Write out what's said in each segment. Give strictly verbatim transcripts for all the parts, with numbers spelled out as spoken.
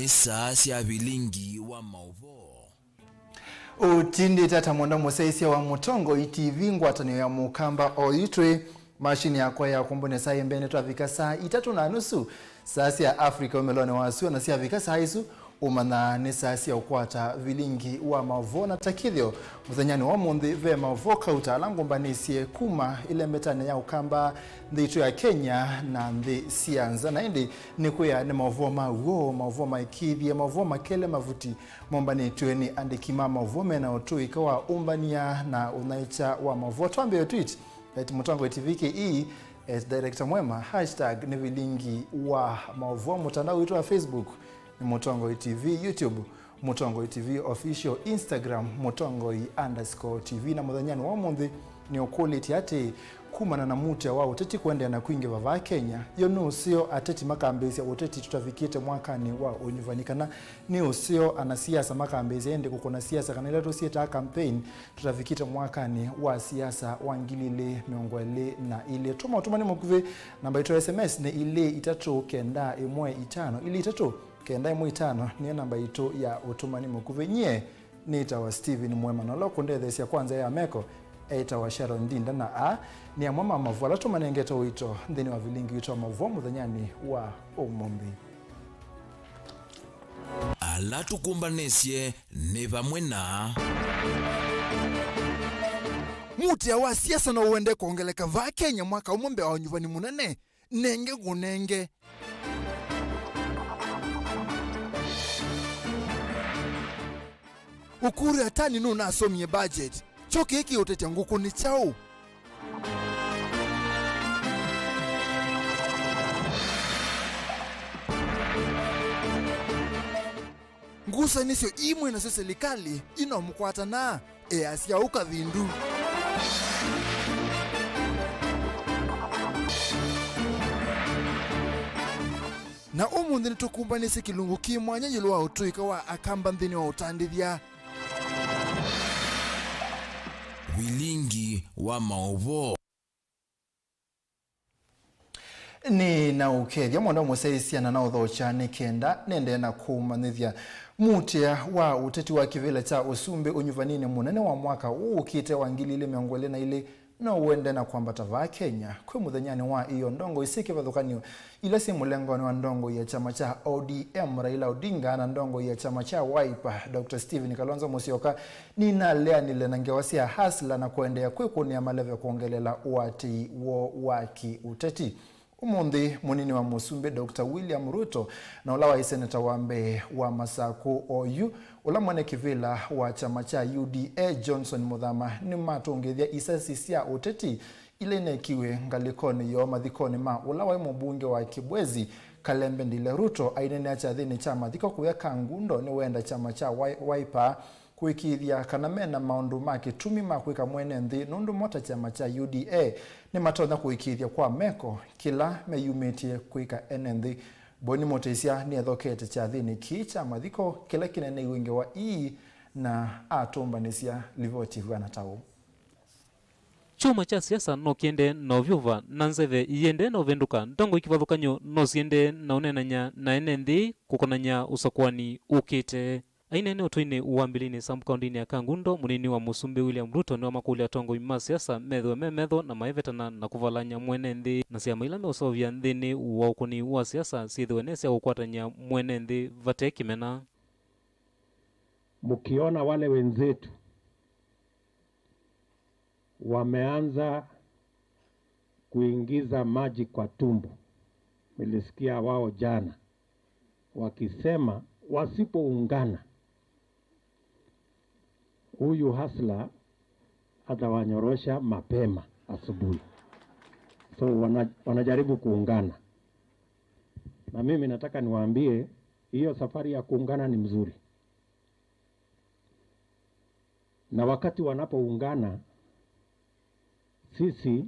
Saa sya vilingi wa maũvoo. Ũtindĩte ata mũno mũsyaĩĩsya wa Mũtongoi T V, ngwatanĩo ya Mũkamba oyu twĩ. Mashini yakwa ya kũmbũne saa ĩ mbee nĩtwavika saa itatũ na nusu, saa sya Africa ũmĩlonĩ wa sua, na syavika saa isu, ũmanyaa nĩ saa sya ũkwata vilingi wa maũvoo. Na ta kĩthĩo, mũthenyanĩ wa ũmũnthĩ ve maũvoo kauta ala ngũmbanĩsye kuma ĩlembetanĩ ya Ũkamba, nthĩ itũ ya Kenya na nthĩ sya nza. Na ĩndĩ nĩkwĩa nĩ maũvoo ma w'o, maũvoo maĩkĩĩthye, maũvoo makele mavuti, mombanĩtw'e nĩ andĩki ma maũvoo mena ũtũĩka wa ũmbany'a na ũnyaĩĩkya wa maũvoo. Twambĩe tweet at Mũtongoi T V K E, at Director Mwema, hashtag nĩ vilingi wa maũvoo, mũtandao witũ wa Facebook nĩ Mũtongoi T V, YouTube Mũtongoi T V Official, Instagram Mũtongoi underscore T V. Na mũthenyanĩ wa ũmũnthĩ nĩũkũlĩtye atĩĩ, kumana na muutĩa wa ũteti kũendeea na kwingĩva vaa Kenya, yo nĩ ũseo ateti makambĩĩsya ũteti tũtavikĩte mwakanĩ wa ũnyuvani, kana nĩ ũseo anasiasa makambĩĩsya ĩndĩ kũkũna siasa, kana ila tũsyĩtaa campaign, tũtavikĩte mwakanĩ wa siasa wa ngili ilĩ mĩongo ĩlĩ na ilĩ? Tũma ũtũmani mũkuvĩ. Namba itũ ya S M S nĩ ilĩ itatũ kenda ĩmwe itano, ilĩ itatũ kenda ĩmwe itano nĩyo namba itũ ya ũtũmani mũkuvĩ. Nyie nĩtawa Stephen Mwema, na ũla ũkũndetheesya kwa nzĩa ya meko etawa Sharon Ndinda, na aa nĩ amwe ma mavuo ala tũmanengete ũito nthĩnĩ wa vilingi witũ wa mavuo mũthenyanĩ wa ũmũnthĩ. Ala tũkũmbanĩsye nĩ vamwe na. Muutĩa wa siasa no ũendee kwongeleka vaa Kenya mwaka ũmwe mbee wa ũnyuvani mũnene. Nenge ngũnenge. Ukur Yatani nũnasomie budget. Kyo kĩĩ kĩũtetya ngũkũ nĩ kyaũ? Ngusanĩsyo ii mwĩ nasyo silikalĩ inomũkwata na easya ũu kavindu. Na ũmũnthĩ nĩtũkumbanĩsye kĩlungu kĩ mwanya ĩũlũ wa ũtũĩka wa Akamba nthĩnĩ wa ũtandĩthya. Vilingi wa maũvoo. Nĩ na ũkethya mũno mũsyaĩĩsya na naũthokya nĩ kenda nĩendee na kũmanyĩthya. Muutĩa wa ũteti wa kĩvĩla kya ũsumbĩ ũnyuvaninĩ mũnene wa mwaka ũũ ũkĩte wa ngili ilĩ mĩongo ĩlĩ na ilĩ no ũendee na kwambata vaa Kenya. Kwĩ mũthenyanĩ wa io, ndongoi syĩ kĩvathũkany'o ila syĩ mũlengonĩ wa ndongoi ya kyama kya O D M Raila Odinga na ndongoi ya kyama kya Wiper Doctor Stephen Kalonzo Musyoka nĩnaleanile na ngewa sya Hustler na kũendeea kwĩkũnĩa maleve kwongeleela ũatĩĩi woo wa kĩ-ũteti. Ũmũnthĩ, mũnini wa mũsumbĩ Doctor William Ruto na ũla waĩ seneta wa mbee wa Masakũ oyu, ũla mwene kĩvĩla wa kyama kya U D A Johnson Muthama, nĩmatũngĩĩthya isasi sya ũteti ila ineekiwe ngalĩkonĩ yoo mathikonĩ ma ũla waĩ mũmbunge wa Kibwezi, Kalembe Ndile. Ruto aineenea kyathĩnĩ kya mathiko kũya Kangundo nĩwenda kyama kya Wi-, Wiper kũĩkĩĩthya kana me na maũndũ ma kĩtumi ma kwĩka mwene nthĩ, nũndũ mo ta kyama kya U D A nĩmatonya kũĩkĩĩthya kwa meko kĩla meyumĩtye kwĩka ene nthĩ. Boni Mũtĩsya nĩethokete kyathĩnĩ kĩĩ kya mathiko kĩla kĩneeneiwe ngewa ii na atũmbanĩsya livoti ĩvw'ana ta ũũ. Kyũma kya siasa no kĩendee na ũvyũva na nzeve iendee na ũvĩndũka. Ndongoi kĩvathũkany'o no siendee na ũneenany'a na ene nthĩ kũkonany'a ũsakũani ũkĩte. Aineenea ũtũinĩ wa Mbilini sub-kaũntĩnĩ ya Kangundo, mũnini wa mũsumbĩ William Ruto nĩwamakũlya atongoi ma siasa methĩwe me metho na maĩvetana na kũvalany'a mwene nthĩ, na syama ila meũseũvya nthĩnĩ wa ũkũni wa siasa syĩthĩwe ne sya kũkwatany'a mwene nthĩ vate kĩmena. Mkiona wale wenzetu wameanza kuingiza maji kwa tumbo, nilisikia wao jana wakisema wasipoungana, huyu Hustler atawanyorosha mapema asubuhi. So wana-, wanajaribu kuungana. Na mimi nataka niwaambie, hiyo safari ya kuungana ni mzuri. Na wakati wanapoungana, sisi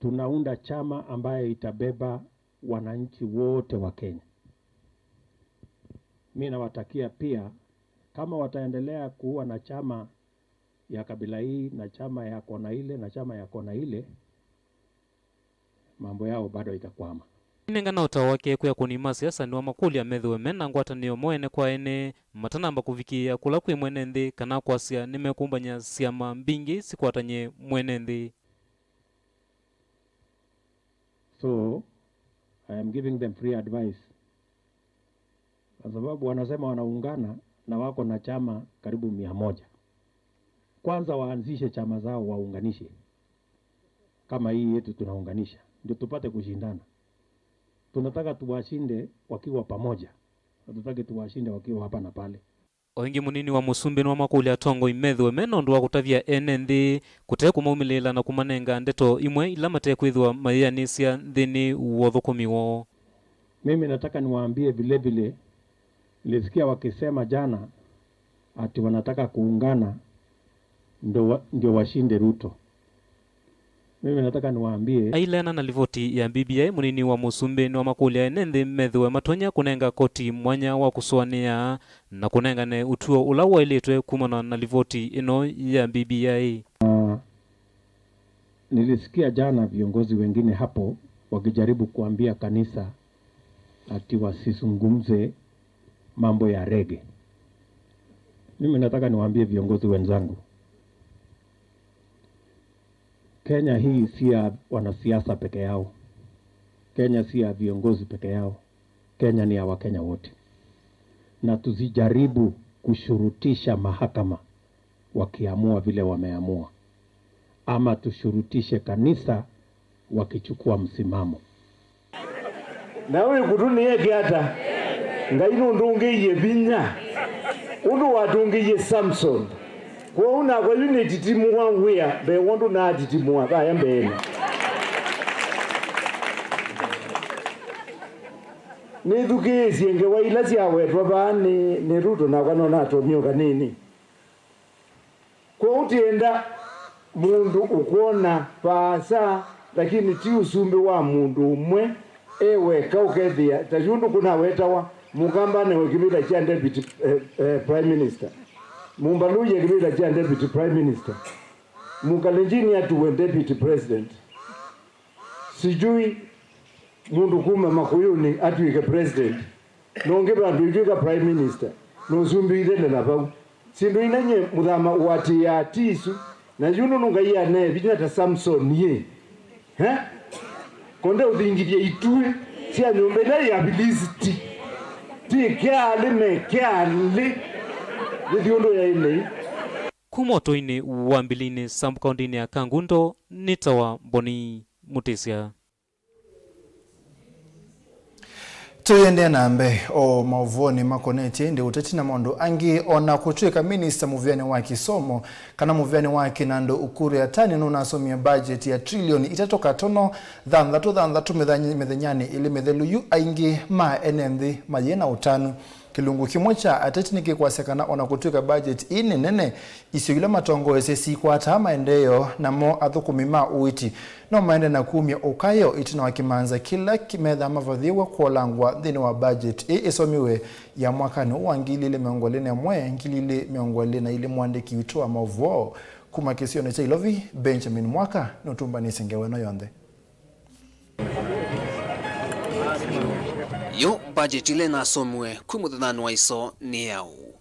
tunaunda chama ambaye itabeba wananchi wote wa Kenya. Mi nawatakia pia, kama wataendelea kuwa na chama ya kabila hii na chama ya kona ile na chama ya kona ile, mambo yao bado itakwama. Nengana ũtao wake kwĩ akũni ma siasa nĩwamakũlya methĩwe me na ngwatanĩo mo ene kwa ene, matanamba kũvikĩĩa kũla kwĩ mwene nthĩ kana kwasya nĩmekũmbany'a syama mbingĩ sikwatany'e mwene nthĩ. So, I am giving them free advice. Kwa sababu wanasema wanaungana na wako na chama karibu mia moja. Kwanza waanzishe chama zao, waunganishe. Kama hii yetu tunaunganisha, ndio tupate kushindana. Tunataka tuwashinde wakiwa pamoja. Hatutaki tuwashinde wakiwa hapa na pale. O ĩngĩ, mũnini wa mũsumbĩ nĩwamakũlya atongoi methĩwe me na ũndũ wa kũtavya ene nthĩ kũte kũmaumĩlĩĩla na kũmanenga ndeto imwe ila matekwĩthĩwa mayĩanĩsya nthĩnĩ wa ũthũkũmi woo. Mimi nataka niwaambie vile vile, nilisikia wakisema jana ati wanataka kuungana ndio wa, ndio washinde Ruto. Mimi nataka niwaambie. Aileana na livoti ya B B I, mũnini wa mũsumbĩ nĩwamakũlya ene nthĩ methĩwe matonya kũnenga koti mwanya wa kũsũanĩa na kũnengane ũtuo ũla waĩlĩtwe kumana na livoti ĩno ya B B I. Nilisikia jana viongozi wengine hapo wakijaribu kuambia kanisa ati wasizungumze mambo ya rege. Mimi nataka niwaambie viongozi wenzangu, Kenya hii si ya wanasiasa peke yao. Kenya si ya viongozi peke yao. Kenya ni ya Wakenya wote. Na tusijaribu kushurutisha mahakama wakiamua vile wameamua, ama tushurutishe kanisa wakichukua msimamo. Na wĩ kũtũ nĩeke ata? Ngai nũndũngĩie vinya ũndũ watũngĩie Samson. Kwoou nakwa yu nĩtitimũa wĩa mbee wa ũndũ naatitimũa vaya mbeenĩ. Nĩthukĩĩsye ngewa ila syawetwa vaa nĩ, nĩ Ruto, nakwa no natomie o kanini. Kwoou tienda mũndũ ũkwona vaasa, lakini ti ũsumbĩ wa mũndũ ũmwe e weka ũkethĩa ta yu ũndũ kũnawetawa, Mũkamba anewe kĩvĩla kya deputy, eh, eh, prime minister, Mũmbaluya kĩvĩla kya deputy prime minister, Mũkalenjini atuwe deputy president. Sijui mũndũ kuma Makũyũnĩ atw'ĩke president, na ũngĩ vandũ itw'ĩka prime minister, na ũsumbĩ ũithele na vau. Syĩndũ ila nyie Mũthama ũatĩĩaa ti isu, na yu nũndũ Ngai anee vinya ta Samson yĩ. Eh? Konde ũthingithya ituĩ sya nyũmba ila ya Vilisiti. Ti kealĩ me kealĩ. Nĩthi ũndũ yaĩ nei. Kuma ũtũinĩ wa Mbilinĩ, sub-kaũntĩnĩ ya Kangundo, nĩtawa Mboni Mũtĩsya. Tũiendee na mbee, o maũvoonĩ makonetye ĩndĩ ũteti na maũndũ angĩ, o na kũtw'ĩka minista mũvĩanĩ wa kĩsomo kana mũvĩanĩ wa kĩnandũ Ukur Yatani nũnasomie mbajeti ya trilioni itatũ katono thanthatũ thanthatũ mĩthenya-, mĩthenyanĩ ĩlĩ mĩthelu yu, aingĩ ma ene nthĩ mayĩ na ũtanu. Kĩlungu kĩmwe kya ateti nĩkĩkwasya kana o na kũtw'ĩka mbajeti ii nĩ nene, isio ila matongoesye sikwataa maendeeo, namo athũkũmi ma ũiiti no maendee na kumya ũkayo ĩtina wa kĩmanza kĩla ki-, methaa mavathĩĩwe kũolangwa nthĩnĩ wa mbajeti ĩĩ ĩsomiwe ya mwakanĩ ũũ wa ngili ilĩ mĩongo ĩlĩ na ĩmwe, ngili ilĩ mĩongo ĩlĩ na ilĩ. Mũandĩki witũ wa maũvoo kuma kĩsionĩ kya Ilovi, Benjamin Mwaka, nũtũmbanĩsye ngewa ĩno yonthe. Yo mbajeti ĩla ĩnasomiwe kwĩ mũthenyanĩ wa ĩso nĩ ya ũũ.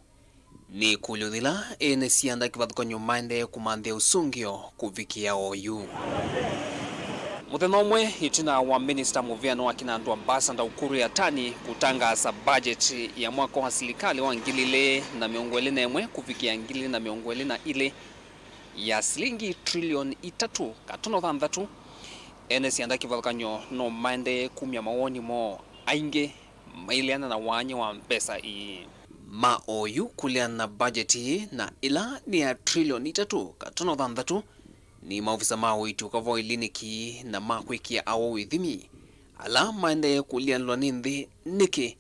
Nĩ ĩkũlyo yĩla ene sianda kĩvathũkany'o maendee kũmanthĩa ũsũngĩo kũvikĩa oyu. Mũthenya ũmwe ĩtina wa minista mũvĩanĩ wa kĩnandũ Ambassador Ukur Yatani kũtangaasa mbajeti ya mwaka wa silikalĩ wa ngili ilĩ na mĩongo ĩlĩ na ĩmwe kũvikĩa ngili ilĩ na mĩongo ĩlĩ na ilĩ ya silingi trilioni itatũ katono thanthatũ, ene sianda kĩvathũkany'o no maendee kumya mawoni moo, aingĩ maileana na wanya wa mbesa ii. Ma oyu kũleana na mbajeti ii na ĩla nĩ ya trilioni itatũ katono thanthatũ, nĩ maovisa ma ũiiti ũkavoa iliniki na ma kwĩkĩa awau ithimi, ala maendee kũlianĩlwa nĩ nthĩ nĩkĩ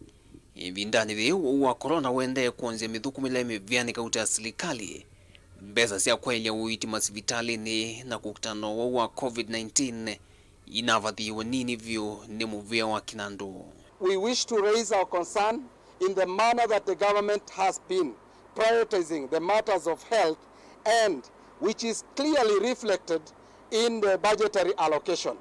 ĩvindanĩ yĩĩ wau wa corona wendee kwonzya mĩthũkũmĩle mĩvĩanĩ kauta ya silikalĩ, mbesa sya kwaĩlya ũiiti masivitalĩnĩ na kũkitana na ũwau wa COVID nineteen inavathĩĩwe nini vyũ nĩ mũvĩa wa kĩnandũ. We wish to raise our concern in the manner that the government has been prioritizing the matters of health and which is clearly reflected in the budgetary allocation.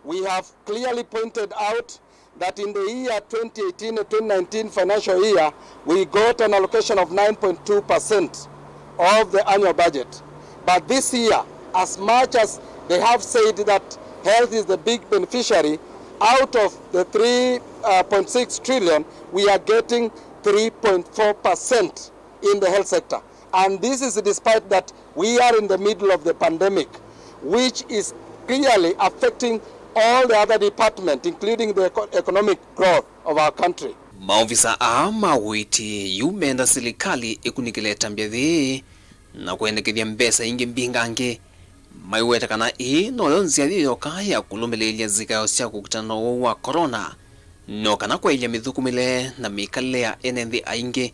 We have clearly pointed out that in the year twenty eighteen and twenty nineteen financial year, we got an allocation of nine point two percent of the annual budget. But this year, as much as they have said that health is the big beneficiary, out of the three point six trillion, we are getting three point four percent in the health sector. And this is despite that we are in the middle of the pandemic, which is clearly affecting all the other departments, including the eco-, economic growth of our country. Maovisa aa ma ũiiti yu menda silikalĩ ĩkunĩkĩle ĩtambya yĩĩ na kũendekethya mbesa ingĩ mbingangĩ. Maiweta kana ĩĩ noyo nzĩa yĩyoka ya kũlũmĩlĩĩlya zikayo sya kũkitana na ũwau wa corona, no kana kwaĩlya mĩthũkũmĩle na mĩkalĩle ya ene nthĩ aingĩ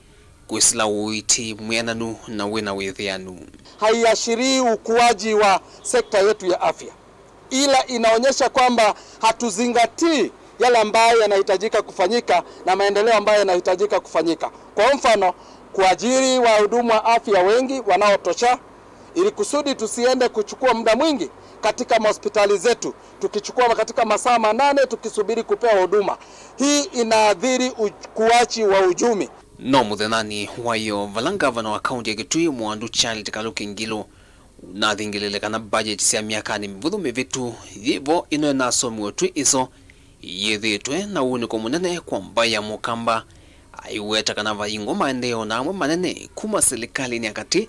kwĩsĩla ũiiti mwĩananu na wĩna wĩthĩanu. Haiashirii ukuaji wa sekta yetu ya afya, ila inaonyesha kwamba hatuzingatii yale ambayo yanahitajika kufanyika na maendeleo ambayo yanahitajika kufanyika. Kwa mfano, kuajiri wahudumu wa afya wengi wanaotosha, ili kusudi tusiende kuchukua muda mwingi katika mahospitali zetu, tukichukua katika masaa manane tukisubiri kupewa huduma. Hii inaathiri ukuaji wa uchumi. No mũthenyanĩ wa ĩyoo, vala ngavana wa kaunti ya Kitui, Mwandu Charity Kaluki Ngilu, ũnathingĩlĩle kana budget sya myakanĩ mĩvũthũ mĩvĩtu yĩvo ĩno ĩnasomiwe twĩ ĩso, yĩthĩĩtwe na ũunĩko mũnene kwa mbaĩ ya Mũkamba. Aiweta kana vayingwa maendeeo na amwe manene kuma silikalĩnĩ ya katĩ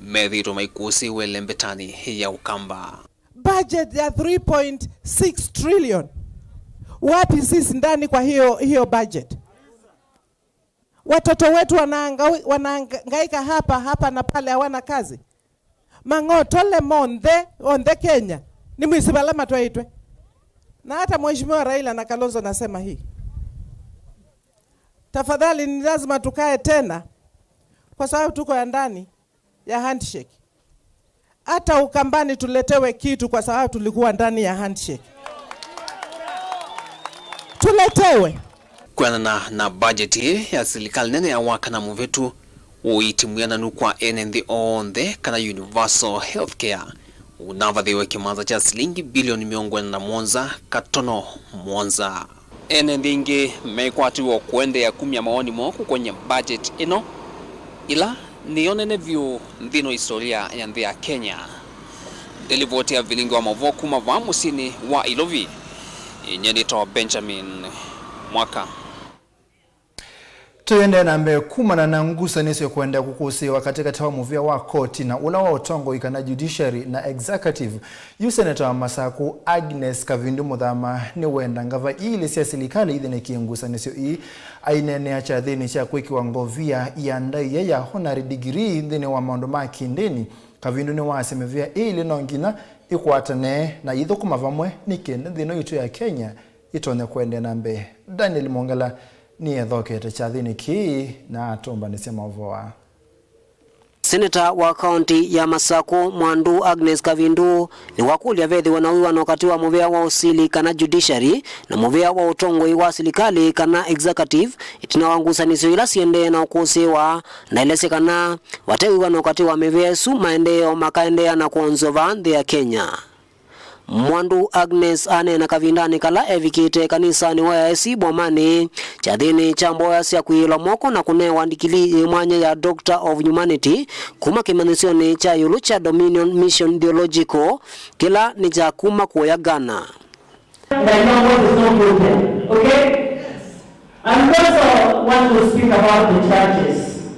methĩĩtwe maikũsĩĩwe lembetanĩ ya Ũkamba. Budget ya three point six trillion. Wapi sisi ndani kwa hiyo, hiyo budget? Watoto wetu wanaanga-, wanahangaika hapa, hapa na pale, hawana kazi. Mang'otole monthe, onthe Kenya, nĩ mwĩsĩ vala matwaĩtwe. Na hata Mheshimiwa Raila na Kalonzo nasema hii. Tafadhali, ni lazima tukae tena, kwa sababu tuko ya ndani ya handshake. Hata Ukambani tuletewe kitu kwa sababu tulikuwa ndani ya handshake. Tuletewe. Kwĩanana na bajeti ya silikalĩ nene ya wakana mũvĩtu, ũiiti mwĩananu kwa ene nthĩ onthe, kana universal healthcare, ũnavathĩwe kĩmanza kya silingi bilioni mĩongo ĩna na mũonza katono mũonza. Ene nthĩ ingĩ mekwatĩw'a kũendeea kumya mawoni moo kũkony'a budget ĩno, ĩla nĩyo nene vyũ nthĩnĩ wa historia ya nthĩ ya Kenya. Nĩ livoti ya vilingi wa maũvoo kuma vaa mũsyĩnĩ wa Ilovi, nyie nĩtawa Benjamin Mwaka. Tũiendee na mbee, kumana na ngusanĩsyo kũendeea kũkũsĩĩwa katĩkatĩ wa mũvĩa wa koti na ũla wa ũtongoi, kana judiciary na executive, yu seneta wa Masaku Agnes Kavindu Mũthama nĩwenda ngava ilĩ sya silikalĩ ithĩnĩkĩe ngusanĩsyo ii. Aineenea kyathĩnĩ kya kwĩkĩwa ngovia ya ndaĩa ya honorary degree nthĩnĩ wa maũndũ ma kĩndĩni, Kavindu nĩwasya mĩvĩa ĩĩ ĩlĩ no nginya ĩkwatane na ithũkũma vamwe nĩ kenda nthĩ ĩno yitũ ya Kenya ĩtonye kũendeea na mbee. Daniel Mwongela nĩethokete kyathĩnĩ kĩĩ na atũmbanĩsya maũvoo aa. Seneta wa kaunti ya Masaku, Mwandu Agnes Kavindu, nĩwakũlya vethĩwe na wĩw'ano katĩ wa mũvĩa wa ũsili, kana judiciary, na mũvĩa wa ũtongoi wa silikalĩ, kana executive, ĩtina wa ngusanĩsyo ila siendee na ũkũsĩĩwa. Naelesya kana vate wĩw'ano katĩ wa mĩvĩa ĩsu, maendeeo makaendeea na kwonzwa vaa nthĩ ya Kenya. Mwandu Agnes aneena kavindanĩ kala evikĩte kanisanĩ wa A I C Bomanĩ, kyathĩnĩ kya mboya sya kwĩĩlwa moko na kũnewa ndikilii yĩ mwanya ya Doctor of Humanity kuma kĩmanyĩsyonĩ kya ĩũlũ kya Dominion Mission Theological, kĩla nĩ kya kuma kũya Ghana. And I know what is not good there, okay? And also want to speak about the churches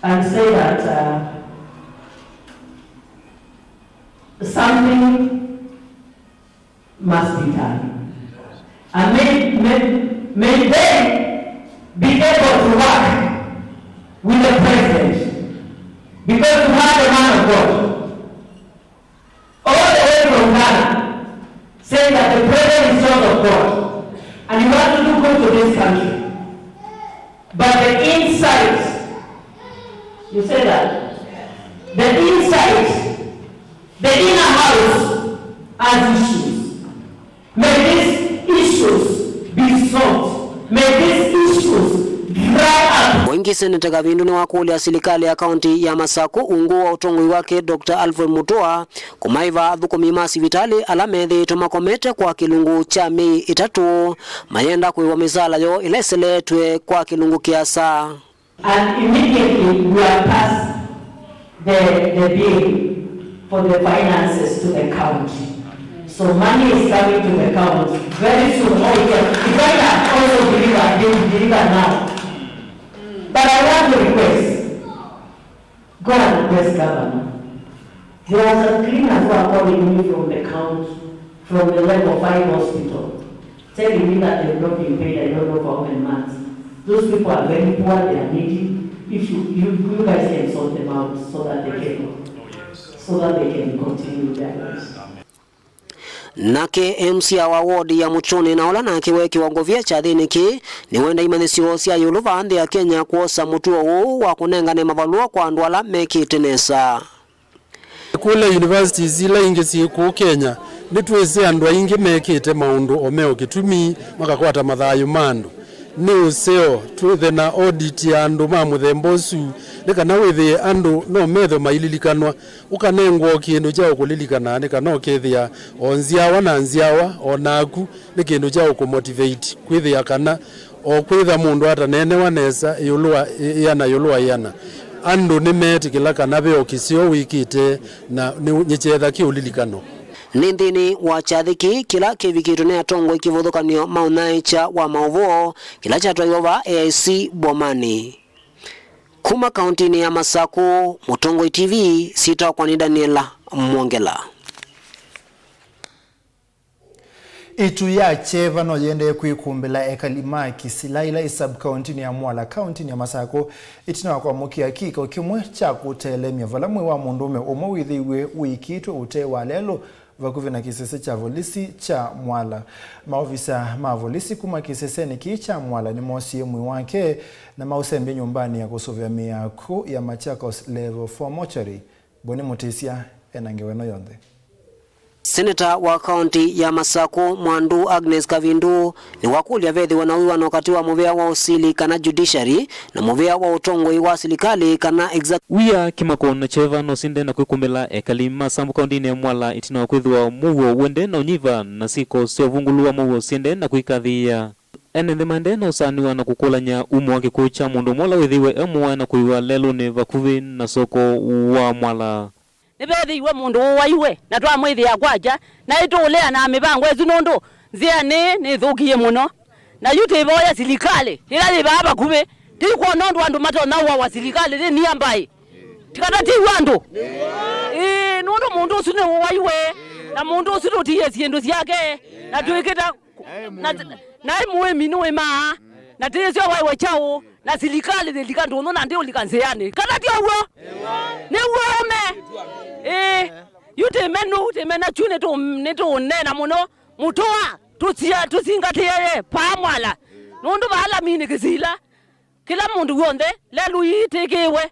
and say that, uh, something must be done. And may, may, may they be able to work with the president, because we have a man of God all the way from Ghana, saying that the president is not of God, and he wants to do good to this country. But the inside, you say that? The inside, the inner house has issues. May these issues be solved. May these issues dry up. Ĩngĩ, Seneta Kavindu nĩwakũlya silikalĩ ya kaũntĩ ya Masakũ ungu wa ũtongoi wake Doctor Alfred Mutua kũmaĩva athũkũmi ma sivitalĩ ala methĩĩtwe makomete kwa kĩlungu kya myei ĩtatũ, mayenda kũĩwa mĩsaala yoo ĩla ĩseleetw'e kwa kĩlungu kĩasa. And immediately we have passed the, the bill for the finances to the county. So money is coming to the county very soon. Oh, yeah. Uganda also deliver, they deliver now. But I want to request, go and request governor. There are some cleaners who are calling me from the county, from the level five hospital, telling me that they've not been paid, I don't know for how many months. Those people are very poor, they are needy. If you, you, you guys can sort them out so that they can, so that they can continue their lives. Nake M C A wa ward ya Mũtũnĩ na ũla nake wekiwa ngovia kyathĩnĩ kĩĩ, nĩwenda imanyĩsyo sya ĩũlũ vaa nthĩ ya Kenya kwosa mũtuo ũũ wa kũnengane mavalũa kwa andũ ala mekĩte nesa. Kũlya universities ila ingĩ syĩ kũũ Kenya, nĩtwĩsĩ andũ aingĩ mekĩte maũndũ o me o kĩtumi makakwata mathayũ ma andũ. Nĩ ũseo twĩthe na audit ya andũ ma mũthemba ũsu, nĩ kana wĩthĩe andũ no methwe maililikanwa, ũkanengwa o kĩndũ kya ũkũlilikana, nĩ kana ũkethĩa o nzyawa na nzyawa, o naku nĩ kĩndũ kya ũkũmotivate kwĩthĩa kana o kwĩtha mũndũ ataneenewa nesa ĩũlũ wa ĩ-, ĩana ĩũlũ wa ĩana. Andũ nĩmeetĩkĩla kana ve o kĩseo wĩkĩte na nĩ, nĩkyeetha kĩ ũlilikano. Nĩ nthĩnĩ wa kyathĩ kĩĩ kĩla kĩvikĩtwe nĩ atongoi kĩvathũkany'o ma ũnyaĩĩkya wa maũvoo kĩla kyatwaiwe vaa A I C Bomanĩ. Kuma kaũntĩnĩ ya Masakũ, Mũtongoi T V, syĩtwa wakwa nĩ Daniela Mwongela. Ĩtu ya kyeva no yĩendee kwĩkumbĩla ekali ma Kĩsila ĩla ĩ sub-kaũntĩnĩ ya Mwala, kaũntĩnĩ ya Masakũ, ĩtina wa kwamũkĩa kĩko kĩmwe kya kũtelemya vala mwĩĩ wa mũndũũme ũmwe wĩthĩiwe ũikĩtwe ũtee wa lelũ vakuvĩ na kĩsese kya volisi kya Mwala. Maovisa ma volisi kuma kĩsesenĩ kĩĩ kya Mwala nĩmoosie mwĩĩ wake na maũsembya nyũmbanĩ ya kũsũvĩa mĩĩ ya akw'ũ ya Machakos Level four Mortuary. Boni Mũtĩsya ena ngewa ĩno yonthe. Seneta wa kaũntĩ ya Masakũ, Mwandu Agnes Kavindu, nĩwakũlya vethĩwe na wĩw'ano katĩ wa mũvĩa wa ũsili kana judiciary na mũvĩa wa ũtongoi wa silikalĩ kana executive. Wia, kĩmako na kyeva no syende na kwĩkumbĩla ekali ma sub-kaũntĩnĩ ya Mwala ĩtina wa kwĩthĩwa mũuo ũendee na ũnyiva na syĩko sya ũvungũlu wa mũuo syendee na kwĩkathĩĩa. Ene nthĩ maendee na ũsaanĩwa na kũkũlany'a umo wa kĩkw'ũ kya mũndũ ũmwe ũla wĩthĩiwe e mũwae na kũiwa lelũnĩ vakuvĩ na soko wa Mwala. Nĩveethĩiwe mũndũ ũwaiwe, na twamwĩthĩa kwakya, na ĩtũũleana mĩvango ĩsu nũndũ nzĩa nĩĩ nĩthũkie mũno. Na yu twĩvoya silikalĩ ĩla yĩ vaa vakuvĩ, ndĩkwona ũndũ andũ matonya ũawa silikalĩ yĩ nia mbaĩ. Tikatatiwe andũ. Ĩĩ, nũndũ mũndũ ũsu nĩũwaiwe, na mũndũ ũsu tũtiĩe syĩndũ syake, na twĩkĩta na, naĩ mũĩmi nĩwĩmaa, na tĩsyo waiwe kyaũ, na silikalĩ yĩlika ndũnyũ na ndĩũlika nzĩanĩ. Kana ti ũw'o? Nĩw'o ũme. Ĩĩ, yu tĩmenu, tĩmena kyu nĩtũ-, nĩtũũneena mũno. Mũtũa, tũsia, tũsingatĩe paa Mwala. Nũndũ vaa laminĩ Kĩsila, kĩla mũndũ w'onthe, lelũ ii tĩkĩĩwe.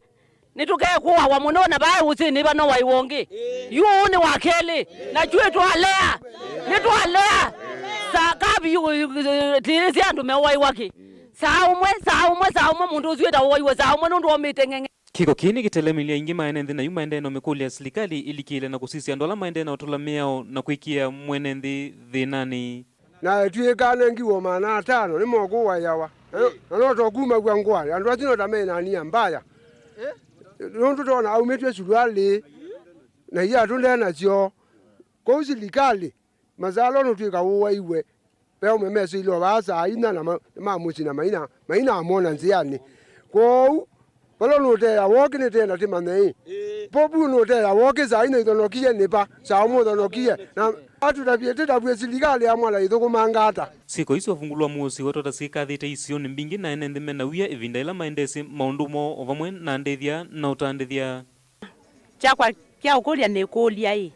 Nĩtũkekũawa mũno na vaa ũsĩnĩ vano waiwa ũngĩ. Yu ũũ nĩ wa kelĩ. Na kyuĩ twalea. Nĩtwalea. Saa kavi, ũ-, ũ-, tĩĩsĩ andũ mewaiwa kĩ? Saa ũmwe, saa ũmwe, saa ũmwe mũndũ ũsu ĩta ũwaiwe saa ũmwe nũndũ omĩte ng'eng'e. Kĩko kĩĩ nĩkĩtelemilye aingĩ ma ene nthĩ na yu maendee na ũmĩkũlya silikalĩ ĩlikĩle na kũsisya andũ ala maendee na ũtũla mĩao na kwĩkĩa mwene nthĩ thĩnanĩ. Na ĩtw'ĩka anengiwe maana atano nĩmokũwaĩawa. Na no, na no tokumaw'a ngũa, andũ asu no ta me na nia mbaya. Nũndũ tona aumĩtw'e sulualĩ, na iatũ nde nasyo. Kwoou silikalĩ, masalo nũtw'ĩka ũwaiwe. Ve ũmwe mesĩile o vaa saa inya na ma-, mamũsina maina, mainamwona nzĩanĩ. Kwoou, vala nũteea wokĩ nĩtenda tĩmanye ĩ. Popu nũteea wokĩ saa inya ithonokie nĩpa, saa ũmwe ũthonokie. Na atũtavye, tĩtavw'e silikalĩ ya Mwala ĩthũkũmanga ata? Syĩko isu avungulwa mũuo siwetwa ta syĩkathĩte isionĩ mbingĩ na ene nthĩ mena wia ĩvinda ĩla maendesye maũndũ moo o vamwe na ndĩthya na ũtandĩthya. Kyakwa kya ũkũlya nĩkũlya-ĩ,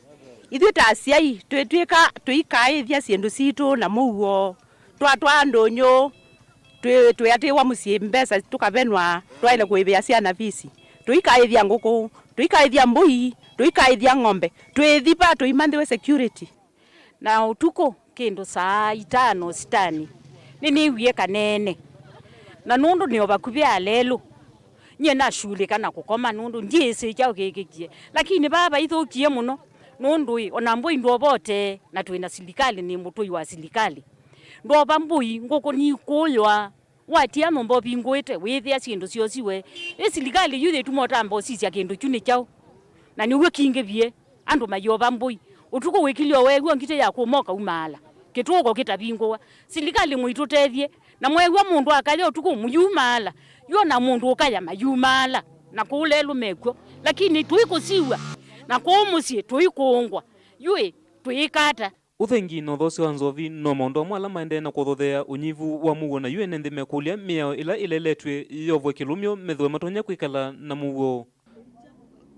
ithyĩ ta asyai twĩtw'ĩka tũikaaĩthya syĩndũ sitũ na mũuo, twatwaa ndũnyũ, twĩ-, twĩatĩĩwa mũsyĩ mbesa tũkavenwa, twaĩle kũĩvĩa syana visi, tũikaaĩthya ngũkũ, tũikaaĩthya mbũi, tũikaaĩthya ng'ombe, twĩthiva tũimanthĩwe security. Na ũtukũ, kĩndũ saa itano sitani, nĩnĩwie kaneene. Na nũndũ nĩ o vakuvĩ alelũ, Nyie nashulĩka na kũkoma nũndũ ndyĩsĩ kyaũ kĩkĩkie. Lakini vaa vaithũkie mũno nũndũ ĩ, ona mbũi ndwovotee na twĩ na silikalĩ, nĩ mũtũi wa silikalĩ. Ndova mbũi, ngũkũ nikũywa. Watia nyũmba ũvingũĩte, wĩthĩa syĩndũ syosiwe. Ĩ silikalĩ yu yĩtuma ũtamba ũsisya kĩndũ kyu nĩ kyaũ? Na nĩw'o kingĩvie, andũ mayova mbũi. Ũtukũ wĩkilyo weew'a ngitĩ ya kũma ũkaumaala. Kĩtũũko kĩtavingũwa. Silikalĩ mũitũtethye, na mweew'a mũndũ akaya ũtukũ mũyumaala. Yu ona mũndũ ũkaya mayumaala. Na kũu lelũ mekw'o. Lakini tũikũsiw'a. Na kũu mũsyĩ tũikũngwa. Yu ĩ, twĩĩka ata? Ũthengi na ũthoosi wa nzovi no maũndũ amwe ala maendee na kũthothea ũnyivu wa mũuo, na yu ene nthĩ mekũlya mĩao ĩla ĩleletw'e yovwe kĩlũmyo methĩwe matonya kwĩkala na mũuo.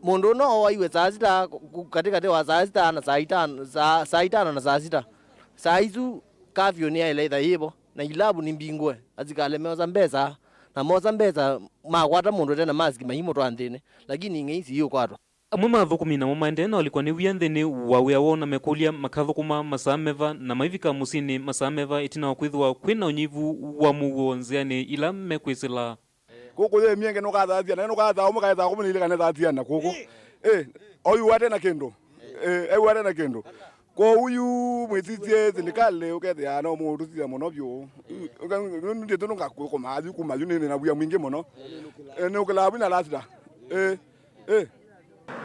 Mũndũ no aiwe saa sita, ku-, katĩkatĩ wa saa sita na saa itano, saa, saa itano na saa sita. Saa isu kafyu nĩyaĩle ĩtha yĩvo, na ilavu nĩ mbingũe. Asikalĩ meosa mbesa, na mosa mbesa makwata mũndũ ete na mask maimũtwaa nthĩnĩ, lakini ing'ei siĩũkwatwa. Amwe ma athũkũmi namo maendee na ũlikwa nĩ wia nthĩnĩ wa wĩa woo na mekũlya makathũkũma masaa meva na maivika mũsyĩnĩ masaa meva ĩtina wa kwĩthĩwa kwĩ na ũnyivu wa mũuo nzĩanĩ ila mekwĩsĩla. Kũkũ yĩ myenge nũkathaa syana, nũkathaa ũmwe kaĩ saa kũmi na ilĩ kana saa syana kũkũ. Ĩ, oyu wate na kĩndũ. Ĩ, eyu wate na kĩndũ. Kwoou yu mwĩsisye silikalĩ ũkethĩa no mũtũsisya mũno vyũ. Ndĩtũ nũngakũkũma yu kuma yu nĩ na wia mwingĩ mũno. Ĩ, nĩ ũkĩlaa vina lasita. Ĩ, ĩ.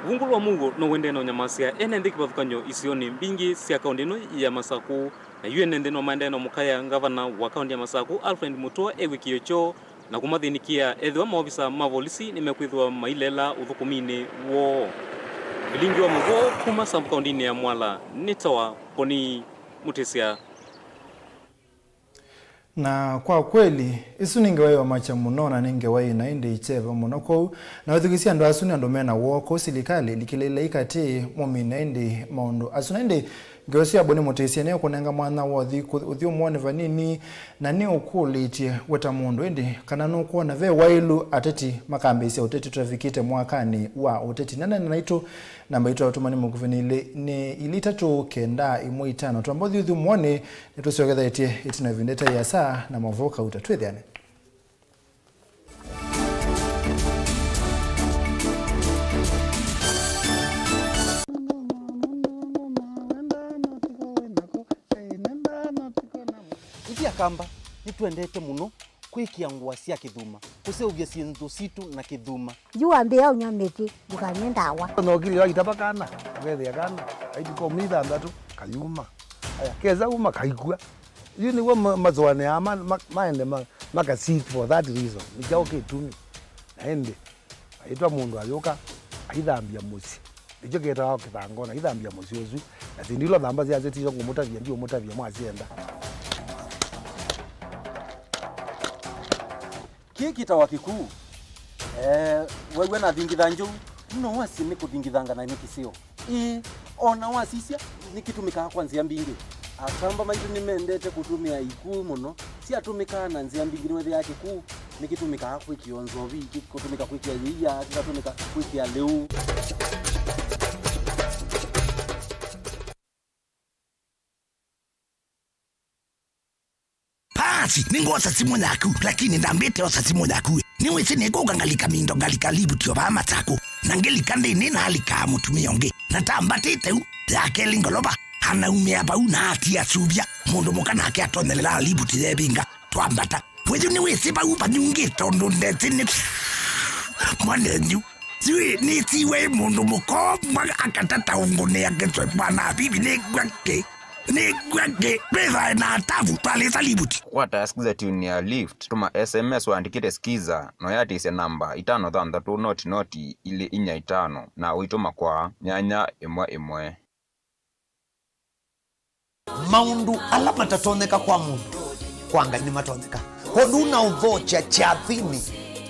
Vungũ lwa mũuo no wendee na ũnyamasya ene nthĩ kĩvathũkany'o isionĩ mbingĩ sya kaũndĩ ĩno ya Masakũ, na yu ene nthĩ no maendee na mũkaya ngavana wa kaũndĩ ya Masakũ, Alfred Mutua, ew'e kĩĩo kyoo na kũmathĩnĩkĩa ethĩwa maovisa ma volisi nĩmekwĩthĩwa maileela ũthũkũminĩ woo. Vilingi wa mũvoo kuma Sambu kaũndĩnĩ ya Mwala nĩ tawa Poni Mũtĩsya. Na kwa kweli, ĩsu nĩ ngewa yomakya mũno, na nĩ ngewa yĩ na ĩndĩ ĩkyeva mũno. Kwoou, na wĩthukĩsye andũ asu nĩ andũ me na woo, kwoou silikalĩ ĩlikĩlĩlei katĩ mũmine ĩndĩ maũndũ asu. Na ĩndĩ ngewa ĩsu ya Boni Mũtĩsya nĩyo kũnenga mwanya wa ũthi kũ-, ũthi ũmwone vanini, na nĩ ũkũlĩtye we ta mũndũ, ĩndĩ kana nũkwona ve waĩlu ateti makambĩĩsya ũteti tũtavikĩte mwakanĩ wa ũteti? Neena naitũ, namba itũ ya ũtũmani mũkuvĩ nĩ ilĩ, nĩ ilĩ itatũ kenda ĩmwe itano. Twamba ũthi ũthi ũmwone. Nĩtũsyokethetye ĩtina ĩvinda ĩtaĩ asa na maũvoo kauta. Twĩthĩane. Ithyĩ Akamba nĩtwendete mũno kwĩkĩa ngũa sya kĩthuma, kũseũvya syĩndũ sitũ na kĩthuma. Yu wambĩĩa ũnywa mĩtĩ, ndũkanywe ndawa. Nokili waitava kana, ũkethĩa kana, aitũka ũmĩ ithanthatu, kayuma. Aya, kesa uma, kaikw'a. Yu nĩw'o ma-, masũanĩaa ma-, ma-, maende ma-, maka seek for that reason. Nĩ kyaũ kĩtumi? Na ĩndĩ, aitwa mũndũ ayũka, aithambya mũsyĩ. Nĩkyo kĩtawa kĩthangona, aithambya mũsyĩ ũsu. Na syĩndũ ila ũthamba syasyo tisyo ngũmũtavya, ndiũmũtavya mwasyenda. Kĩĩ kĩtawa kĩkuu. Eh, wew'a nathingitha njou, no wasye nĩ kũthingithanga na nĩ kĩseo. Ĩĩ, o na wasisya, nĩkĩtũmĩkaa kwa nzĩa mbingĩ. Akamba maitũ nĩmendete kũtũmĩa ikuu mũno. Syatũmĩkaa na nzĩa mbingĩ, nĩwethĩaa kĩkuu nĩkĩtũmĩkaa kwĩkĩo nzovi, kĩkatũmĩka kwĩkĩa yĩia, kĩkatũmĩka kwĩkĩa lĩu. Paasi, nĩngwosa simũ yaku, lakini ndambĩte osa simũ yaku. Nĩwĩsĩ nĩkũka ngalika mindo, ngalika livuti o vaa Masakũ. Na ngĩlika nthĩnĩ nalikaa mũtumĩa ũngĩ. Na tambatĩte u, ya kelĩ ngolova, anaumĩa vau na atia suvya. Mũndũ mũka nake atonyelelaa livuti yevinga. Twambata. Wĩyu nĩwĩsĩ vau vanyungĩte ũndũ ndesĩ nĩ mwanenyu. Sijui nĩsiwe mũndũ mũkomba akatata ũngũnĩa kĩtwe bwana bibi nĩngwake. Nĩngwake. Twĩthae na atavu twalĩsa livuti. Kwata sikiza tune ya Lift, tũma S M S wandĩkĩte skiza, na ũyatĩsya namba itano thanthatũ noti noti ilĩ inya itano, na ũitũma kwa nyanya ĩmwe ĩmwe. Maũndũ ala matatonyeka kwa mũndũ, kwa Ngai nĩmatonyeka. Kwoou na ũthokya kyathĩnĩ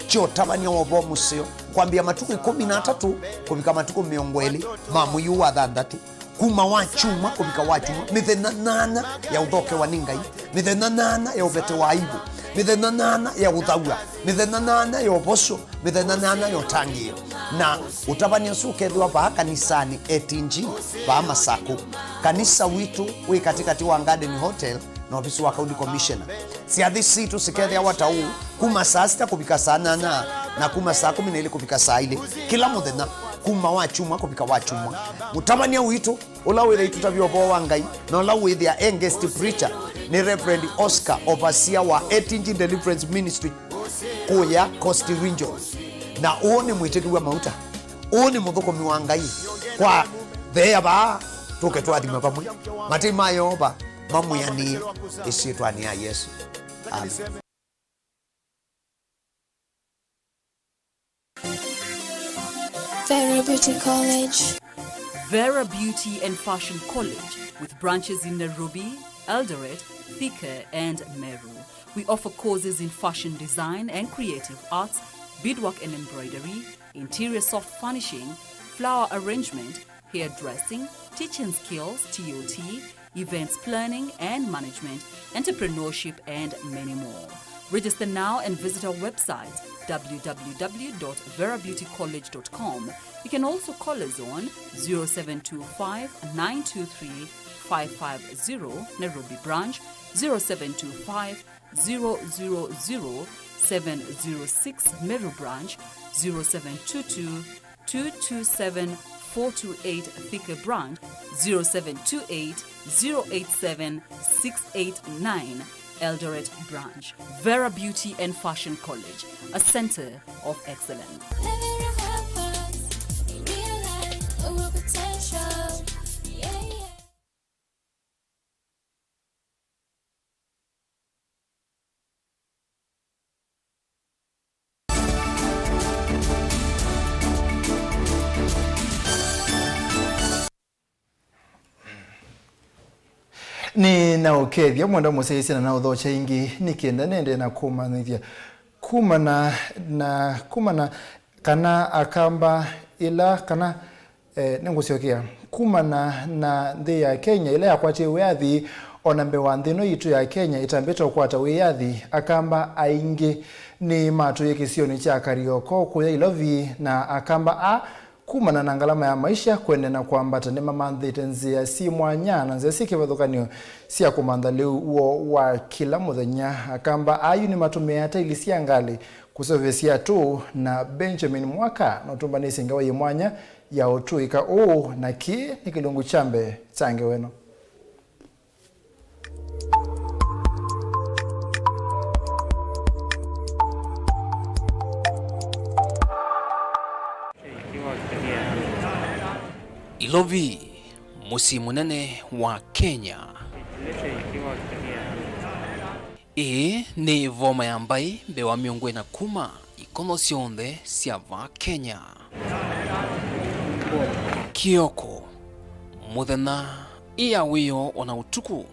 kya ũtavany'a wa ũvoo mũseo, kwambĩa matukũ ĩkũmi na atatũ kũvika matukũ mĩongo ĩlĩ ma mwei ũũ wa thanthatũ, kuma wa kyumwa kũvika wa kyumwa, mĩthenya nyanya ya ũthokewa nĩ Ngai, mĩthenya nyanya ya ũvete wa aibu, mĩthenya nyanya ya ũthaw'a, mĩthenya nyanya ya ũvosyo, mĩthenya nyanya ya ũtangĩĩo. Na ũtavany'a ũsu ũkethĩwa vaa kanisanĩ A T G vaa Masakũ. Kanisa witũ wĩ katĩkatĩ wa Garden Hotel na ovisi wa County Commissioner. Syathi sitũ sikethĩawa ta ũũ, kuma saa sita kũvika saa nyanya, na kuma saa kũmi na ilĩ kũvika saa ilĩ, kĩla mũthenya, kuma wa kyumwa kũvika wa kyumwa. Mũtavany'a witũ, ũla wĩthĩa itũtavya ũvoo wa Ngai, na ũla wĩthĩa e guest preacher, nĩ Reverend Oscar, overseer wa Etinji Deliverance Ministry kũya Coast Region. Na ũũ nĩ mwĩtĩkĩw'a mauta. Ũũ nĩ mũthũkũmi wa Ngai. Kwa theea vaa, tũke tũathime vamwe. Matei ma Yeova mamwĩanĩe ĩsyĩtwanĩ ya Yesũ. Amen. Vera Beauty College. Vera Beauty and Fashion College, with branches in Nairobi, Eldoret, Thika, and Meru. We offer courses in fashion design and creative arts, beadwork and embroidery, interior soft furnishing, flower arrangement, hairdressing, teaching skills, T O T, events planning and management, entrepreneurship, and many more. Register now and visit our website, w w w dot vera beauty college dot com. You can also call us on zero seven two five, nine two three, five five zero, Nairobi branch, zero seven two five, zero zero zero, seven zero six, Meru branch, zero seven two two, two two seven, four two eight, Thika branch, zero seven two eight, zero eight seven, six eight nine, Eldoret branch. Vera Beauty and Fashion College, a center of excellence. Nĩ na ũkethya mwenda mũsyaĩĩsya na na ũthokya ĩngĩ nĩ kenda nende na kũmanyĩthya kumana na kumana kana akamba ĩla kana Eh, nĩngũsyokea. Kumana na nthĩ ya Kenya ĩla yakwatie wĩyathi, o na mbee wa nthĩ ĩno yitũ ya Kenya ĩtambĩte ũkwata wĩyathi, akamba aingĩ nĩmatũie kĩsionĩ kya Kariokoo kũya Ilovi, na akamba aa, kumana na ngalama ya maisha kũendeea na kwambata, nĩmamanthĩte nzĩa syĩ mwanya na nzĩa syĩ kĩvathũkany'o sya kũmantha lĩu woo wa kĩla mũthenya. Akamba aa yu nĩmatũmĩaa taili sya ngalĩ kũseũvya syatũ, na Benjamin Mwaka nũtũmbanĩsye ngewa yĩ mwanya ya ũtũĩka ũũ, na kĩĩ nĩ kĩlungu kya mbee kya ngewa ĩno. Ilovi, mũsyĩ mũnene wa Kenya. Ĩĩ nĩ ĩvoma ya mbaĩ mbee wa mĩongo ĩna kuma ikono syonthe sya vaa Kenya. Kĩoko, mũthenya, ĩ ya wĩoo, o na ũtukũ,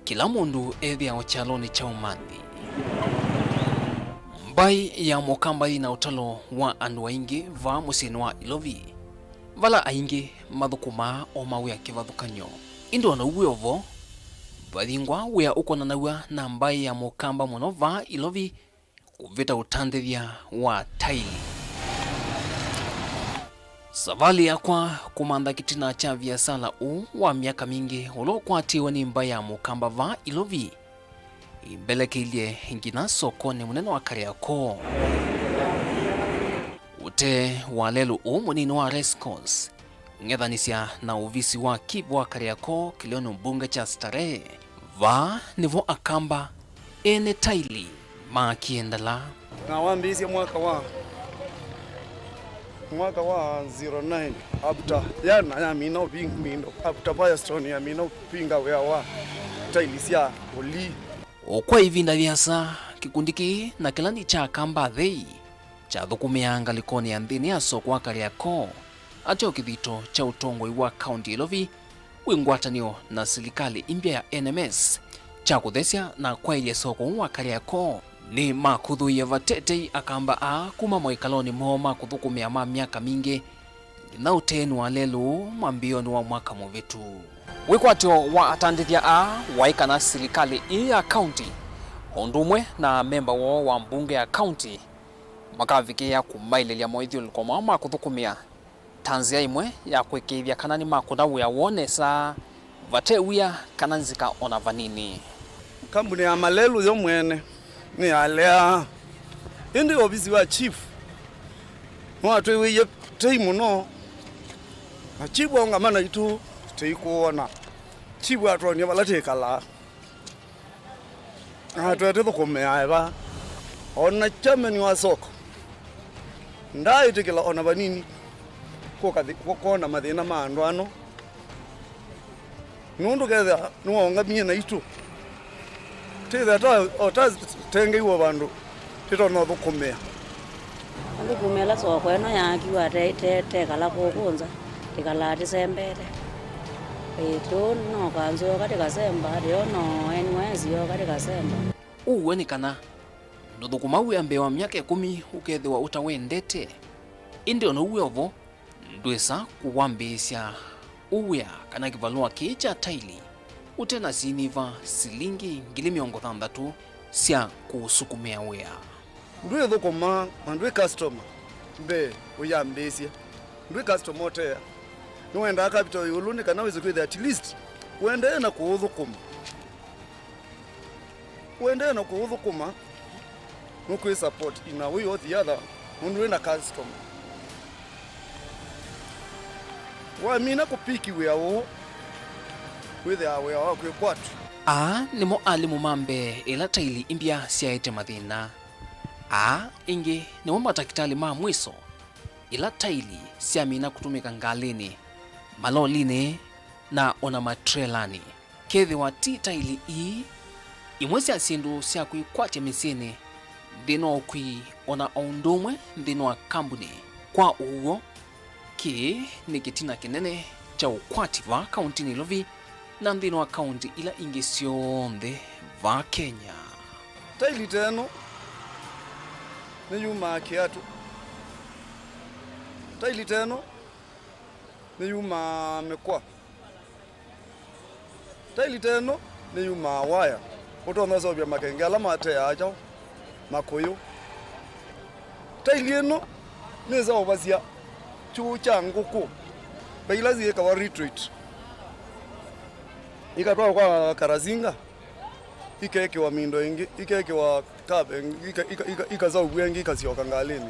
kĩla mũndũ ethĩawa kyalonĩ kya ũmanthi. Mbaĩ ya Mũkamba yĩ na ũtalo wa andũ aingĩ vaa mũsyĩnĩ wa Ilovi, vala aingĩ mathũkũmaa o mawĩa kĩvathũkany'o. Ĩndĩ o na ũu wĩ o vo, vathingwa wĩa ũkonanaw'a na mbaĩ ya Mũkamba mũno vaa Ilovi kũvĩta ũtandĩthya wa taili. Savalĩ yakwa kũmantha kĩtina kya viasala ũũ wa myaka mingĩ ũla ũkwatĩwe nĩ mbaĩ ya Mũkamba vaa Ilovi ĩmbelekeilye nginya sokonĩ mũnene wa Kariakoo. Ũtee wa lelũ ũũ mũnini wa Race Course, ng'ethanĩsya na ovisi wa Keep wa Kariakoo kĩlĩonĩ mbunge kya Starehe. Vaa nĩvo Akamba ene taili maakie ndala. Na wambĩĩsye mwaka wa, mwaka wa zero nine, after, ya, na yamina ũving-, mindo, after Firestone yamina ũvinga wĩa wa taili sya ũlii. O kwa ĩvinda yĩasa, kĩkundi kĩĩ na kĩla nĩ kya Akamba athei kyathũkũmĩaa ngalĩkonĩ ya nthĩnĩ ya soko wa Kariakoo, ateo kĩthito kya ũtongoi wa kaunti ya Ilovi wĩ ngwatanĩo na silikalĩ ĩmbya ya N M S kya kũthesya na kwaĩlya soko ũũ wa Kariakoo. Nĩmakũthũie vate tei Akamba aa kuma maikalonĩ moo ma kũthũkũmĩa ma myaka mingĩ nginya ũteenĩ wa lelũ mwambĩĩonĩ wa mwaka mũvĩtu. Wĩkwatyo wa atandĩthya aa waĩ kana silikalĩ ĩĩ ya kaunti, o ũndũ ũmwe na memba woo wa mbunge ya kaunti, makavikĩĩa kũmaĩlĩlya moithyũlũlũko moo ma kũthũkũmĩa ta nzĩa ĩmwe ya kũĩkĩĩthya kana nĩmakũna wĩa woo nesa, vate wia kana nzika o na vanini. Kambuni ya Malelu yo mwene nĩyaleaa, ĩndĩ ovisi wa chief nĩwatwĩw'ĩie tei mũno, na chief aũngama naitũ tũikũwona. Chief atwonie vala twĩkalaa. Na twetĩthũkũmĩae vaa. O na chairman wa soko ndaaĩtĩkĩla o na vanini kũka thi-, kũ-, kwona mathĩna ma andũ ano, nũndũ kethĩa nĩwaũngamie naitũ. Tĩthĩa ta, o tatengeiwe vandũ tĩtonya ũthũkũmĩa. Athũkũmi ala soko ĩno yaakiwa te, te, tekala kũkũ nza, tĩkalaa tĩsembete. Ĩĩ, tũu no kanzũ yoka tĩkasemba, tĩo no N Y S yoka tĩkasemba. Ũw'o nĩ kana ndũthũkũma wĩa mbee wa myaka ĩkũmi ũkethĩwa ũtawendete. Ĩndĩ o na ũu wĩ o vo, ndwĩsa kũwambĩĩsya ũwĩa kana kĩvalũa kĩĩ kya taili ũte na siniva silingi ngili mĩongo thanthatũ sya kũũsukumĩa wĩa. Ndwĩthũkũma na ndwĩ customer mbee ũyambĩĩsya. Ndwĩ customer ũtea. Nĩwendaa capital ĩũlũ nĩ kana wĩse kwĩthĩa at least ũendee na kũũthũkũma. Ũendee na kũũthũkũma, nũkwĩ support in a way or the other, nũndũ wĩ na customer. Wamina kũpiki wĩa ũũ, wĩthĩaa wĩa wa kwĩkwatw'a. Aa nĩmo alimũ ma mbee ĩla taili imbya syaete mathĩna. Aa ĩngĩ nĩmo matakĩtalĩ ma mwĩso ĩla taili syamina kũtũmĩka ngalĩnĩ, malolinĩ, na o na matrelanĩ. Kethĩwa ti taili ii, imwe sya syĩndũ sya kwĩkwatya mĩsyĩnĩ, nthĩna wa ũkui, o na o ũndũ ũmwe nthĩnĩ wa kambunĩ. Kwa ũw'o, kĩĩ nĩ kĩtina kĩnene kya ũkwati vaa kaũntinĩ Nairobi na nthĩnĩ wa kaũnti ila ingĩ syonthe vaa Kenya. Taili ta ĩno nĩyumaa kĩatũ. Taili ta ĩno nĩyumaa mĩkwa. Taili ta ĩno nĩyumaa waya ũtonya ũseũvya makenge ala mateaa kyaũ, makũyũ. Taili ĩno nĩseũvasya kyũũ kya ngũkũ ve ila syĩkawa retreat, ikatwawa kwa Karasinga, ikekĩwa mindo ĩngĩ, ikekĩwa kape ĩngĩ, ika- ika- ika- ikaseũvw'a ĩngĩ ikasyoka ngalĩnĩ.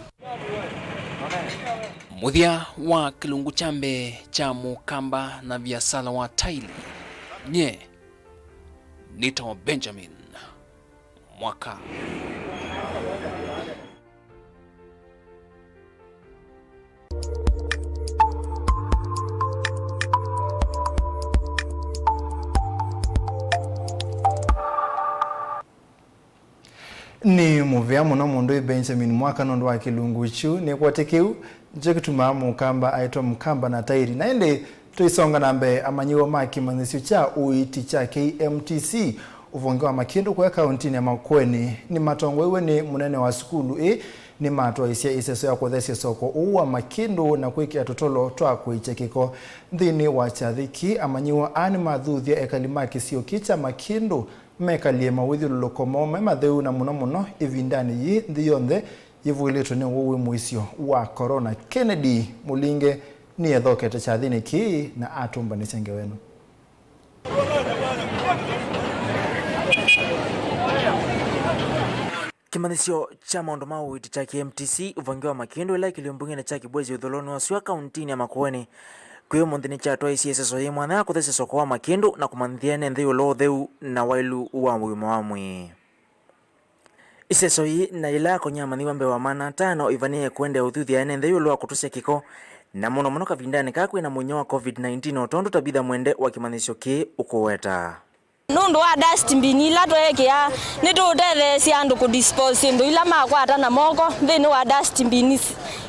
Mũthya wa kĩlungu kya mbee kya mũkamba na viasala wa taili. Nyie nĩtawa Benjamin Mwaka. Nĩ mũvea mũno mũndũ wĩ Benjamin Mwaka nũndũ wa kĩlungu kyu. Nĩkwatĩ kĩu nĩkyo kĩtumaa mũkamba aĩtwa mũkamba na tairi. Na ĩndĩ tũisonga na mbee, amanyĩw'a ma kĩmanyĩsyo kya ũiiti kya K M T C ũvonge wa Makĩndũ kũya kaũntinĩ ya Makueni nĩmatongoew'e nĩ mũnene wa sukulu ĩĩ nĩmatwaĩsye ĩseso ya kũthesya soko ũũ wa Makĩndũ na kwĩkĩa tũtolo twa kũikya kĩko. Nthĩnĩ wa kyathĩ kĩĩ, amanyĩw'a aa nĩmathuthya ekali ma kĩsio kĩĩ kya Makĩndũ mekalye mawĩthyũlũlũko moo me matheu, na mũno mũno ĩvindanĩ yĩĩ nthĩ yonthe yĩvũĩlĩtwe nĩ ũwau wĩ mũisyo wa corona. Kennedy Mũlinge nĩethokete kyathĩnĩ kĩĩ na atũmbanĩsya ngewa ĩno. Kĩmanyĩsyo kya maũndũ ma ũiiti kya K M T C ũvonge wa Makĩndũ ĩla ĩkĩlyo mbungenĩ kya Kĩbwezi ũtholonĩ wa Sua kaũntinĩ ya Makueni kwĩ ũmũnthĩ nĩkyatwaisye ĩseso yĩ mwanya ya kũthesya soko wa Makĩndũ na kũmanyĩthya ene nthĩ ĩũlũ wa ũtheu na waĩlu wa ũima wa mwĩĩ. Ĩseso yĩĩ na yĩla yakony'a amanyĩw'a mbee wa maana atano ĩvanĩĩe kũendeea ũthuthya ene nthĩ ĩũlũ wa kũtũsya kĩko, na mũno mũno kavindanĩ kaa kwĩ na mũnyũ wa covid nineteen, o tondũ Tabitha Mwende wa kĩmanyĩsyo kĩĩ ũkũweta. Nũndũ wa dustbin ila tweekĩa, nĩtũũtetheesya andũ kũdispose syĩndũ ila makwata na moko nthĩnĩ wa dustbin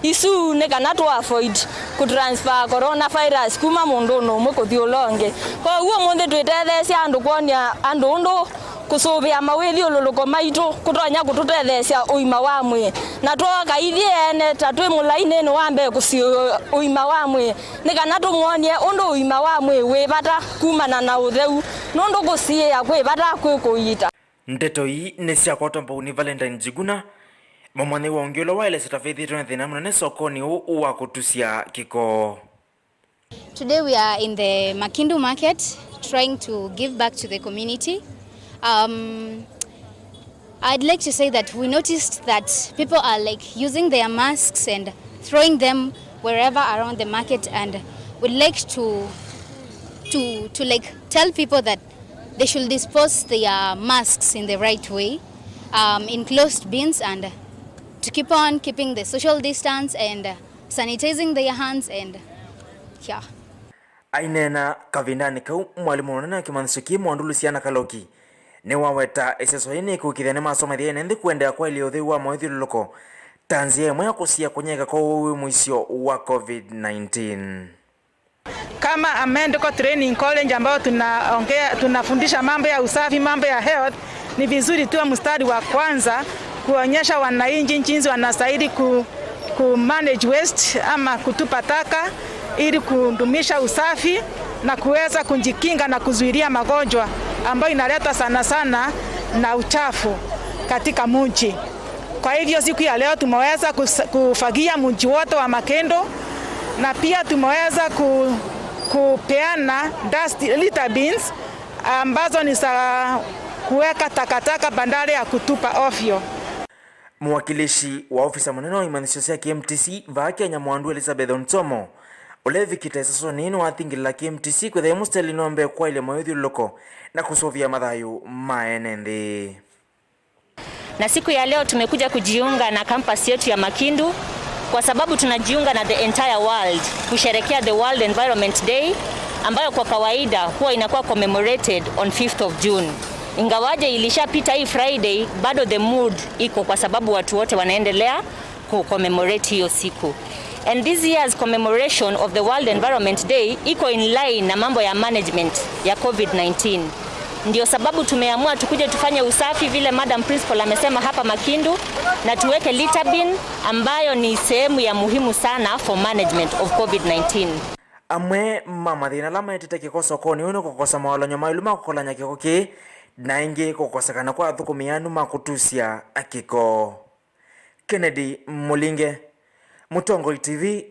isu, nĩ kana tũ avoid kũtransfer coronavirus kuma mũndũnĩ ũmwe kũthi ũla ũngĩ. Kwoou ũmũnthĩ twĩtetheesya andũ kwony'a andũ ũndũ kũsũvĩa mawĩthyũlũlũko maitũ kũtonya kũtũtetheesya ũima wa mwĩĩ. Na twooka ithyĩ ene ta twĩ mũlainĩnĩ wa mbee kũsiĩĩa ũima wa mwĩĩ, nĩ kana tũmwony'e ũndũ ũima wa mwĩĩ wĩ vata kumana na ũtheu, nũndũ kũsiĩĩa kwĩ vata kwĩ kũiita. Ndeto ii nĩ syakwatwa mbau nĩ Valentine Njuguna, mũmanyĩw'a ũngĩ ũla waelesya ta vethĩĩtwe na thĩna mũnene sokonĩ ũũ wa kũtusya kĩko. Today we are in the Makindu market trying to give back to the community. Um, I'd like to say that we noticed that people are, like, using their masks and throwing them wherever around the market, and we'd like to to to like, tell people that they should dispose their masks in the right way, um, in closed bins, and to keep on keeping the social distance and, uh, sanitizing their hands and, yeah. Aineena kavindanĩ kau, mwalimũ mũnene wa kĩmanyĩsyo kĩĩ Mwandulu Siana Kaloki nĩwaweta ĩseso yĩĩ nĩkũĩkĩĩthya nĩmasomethya ene nthĩ kũendeea kwaĩlya ũtheu wa mawĩthyũlũlũko ta nzĩa ĩmwe ya kũsiĩĩa kũnyaĩĩka kwa ũwau wĩ mũisyo wa COVID nineteen. Kama a medical training college ambayo tunaongea, tunafundisha mambo ya usafi, mambo ya health, ni vizuri tuwe mstari wa kwanza kuonyesha wananchi jinsi wanastahili ku, ku manage waste ama kutupa taka ili kudumisha usafi na kuweza kujikinga na kuzuilia magonjwa ambayo inaletwa sana sana na uchafu katika mji. Kwa hivyo siku ya leo tumeweza kus-, kufagia mji wote wa Makendo na pia tumeweza ku-, kupeana dust litter bins ambazo ni za kuweka takataka badala ya kutupa ovyo. Mũwakilishi wa ofisa mũnene wa imanyĩsyo sya K M T C vaa Kenya Mwandu Elizabeth Onsomo, ũla evikĩte ĩsesonĩ nĩwathingĩlĩla K M T C kwĩthĩa ĩ mũsitalĩnĩ wa mbee kwaĩlya mawĩthyũlũlũko na kũsũvĩa mathayũ ma ene nthĩ. Na siku ya leo tumekuja kujiunga na campus yetu ya Makindu kwa sababu tunajiunga na the entire world kusherekea the World Environment Day, ambayo kwa kawaida huwa inakuwa commemorated on fifth of June. Ingawaje ilishapita hii Friday, bado the mood iko kwa sababu watu wote wanaendelea ku commemorate hiyo siku. And this year's commemoration of the World Environment Day iko in line na mambo ya management ya COVID nineteen. Ndio sababu tumeamua tukuje tufanye usafi vile Madam Principal amesema hapa Makindu, na tuweke litter bin ambayo ni sehemu ya muhimu sana for management of COVID nineteen. Amwe ma mathĩna ala maetete kĩko sokonĩ ũũ nĩ kũkosa mawalany'o maĩlu ma kũkolany'a kĩko kĩĩ, na ĩngĩ kũkosekana kwa athũkũmi anu ma kũtusya kĩko. Kennedy Mũlinge, Mũtongoi T V,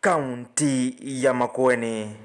kaunti ya Makueni.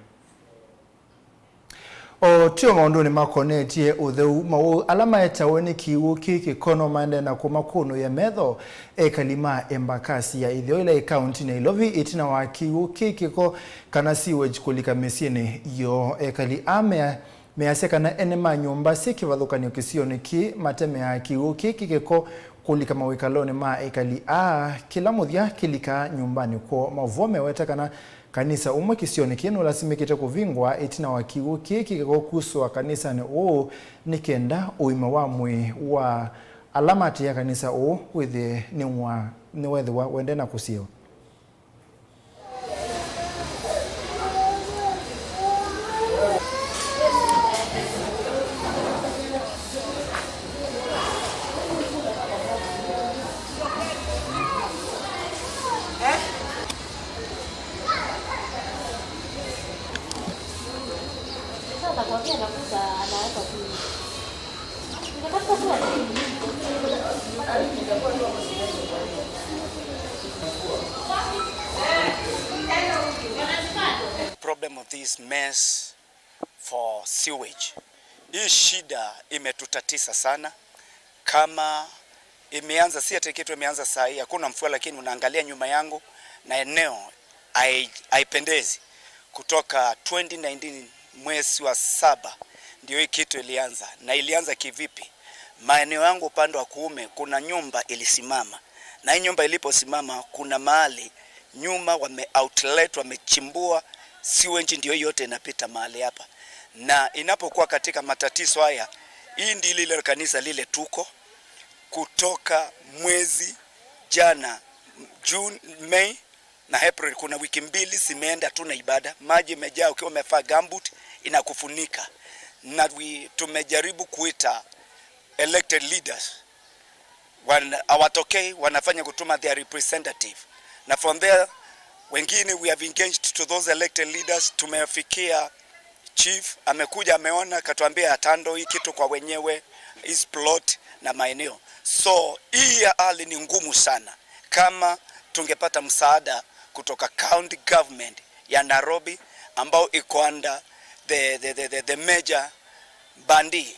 O tio maũndũnĩ makonetye ũtheu, mawau ala maetawe nĩ kĩw'ũ kĩĩ kĩko no maendee na kũmakũnũĩa metho ekali ma Embakasi ya Ĩtheo ĩla ĩ kaunti Nairobi ĩtina wa kĩw'ũ kĩĩ kĩko kana sewage kũlika mĩsyĩnĩ yoo. Ekali aa mea Measya kana ene ma nyũmba syĩ kĩvathũkany'o kĩsionĩ kĩĩ matemeaa kĩw'ũ kĩĩ kĩkĩko kũlika mawĩkalonĩ ma ekali aa, kĩla mũthya kĩlikaa nyũmbanĩ kwoo. Maũvoo meweta kana kanisa ũmwe kĩsionĩ kĩĩ nũlasimĩkĩte kũvingwa ĩtina wa kĩw'ũ kĩĩ kĩkĩko kusũa kanisanĩ ũũ nĩ kenda ũima wa mwĩĩ wa ala maatĩĩa kanisa ũũ wĩthĩe nĩwa-, nĩwethĩwa ũendee na kũsiĩĩwa. Problem of this mess for sewage. Hii shida imetutatiza sana. Kama imeanza, si ati kitu imeanza saa hii, hakuna mvua, lakini unaangalia nyuma yangu na eneo hai-, haipendezi. Kutoka twenty nineteen mwezi wa saba ndio hii kitu ilianza. Na ilianza kivipi? Maeneo yangu upande wa kuume kuna nyumba ilisimama, na hii nyumba iliposimama, kuna mahali nyuma wame outlet, wamechimbua sewage, ndio hii yote inapita mahali hapa. Na inapokuwa katika matatizo haya, hii ndilo ile kanisa lile tuko kutoka mwezi jana, June, May, na April, kuna wiki mbili zimeenda, hatuna ibada. Maji imejaa, ukiwa umevaa gumboot inakufunika. Na we, tumejaribu kuita elected leaders, wan-, hawatokei, wanafanya kutuma their representative. Na from there, wengine we have engaged to those elected leaders, tumefikia chief, amekuja, ameona, akatuambia atando hii kitu kwa wenyewe, his plot na maeneo. So, hii ya hali ni ngumu sana. Kama tungepata msaada kutoka county government ya Nairobi, ambao iko under the, the, the, the, the major bandi,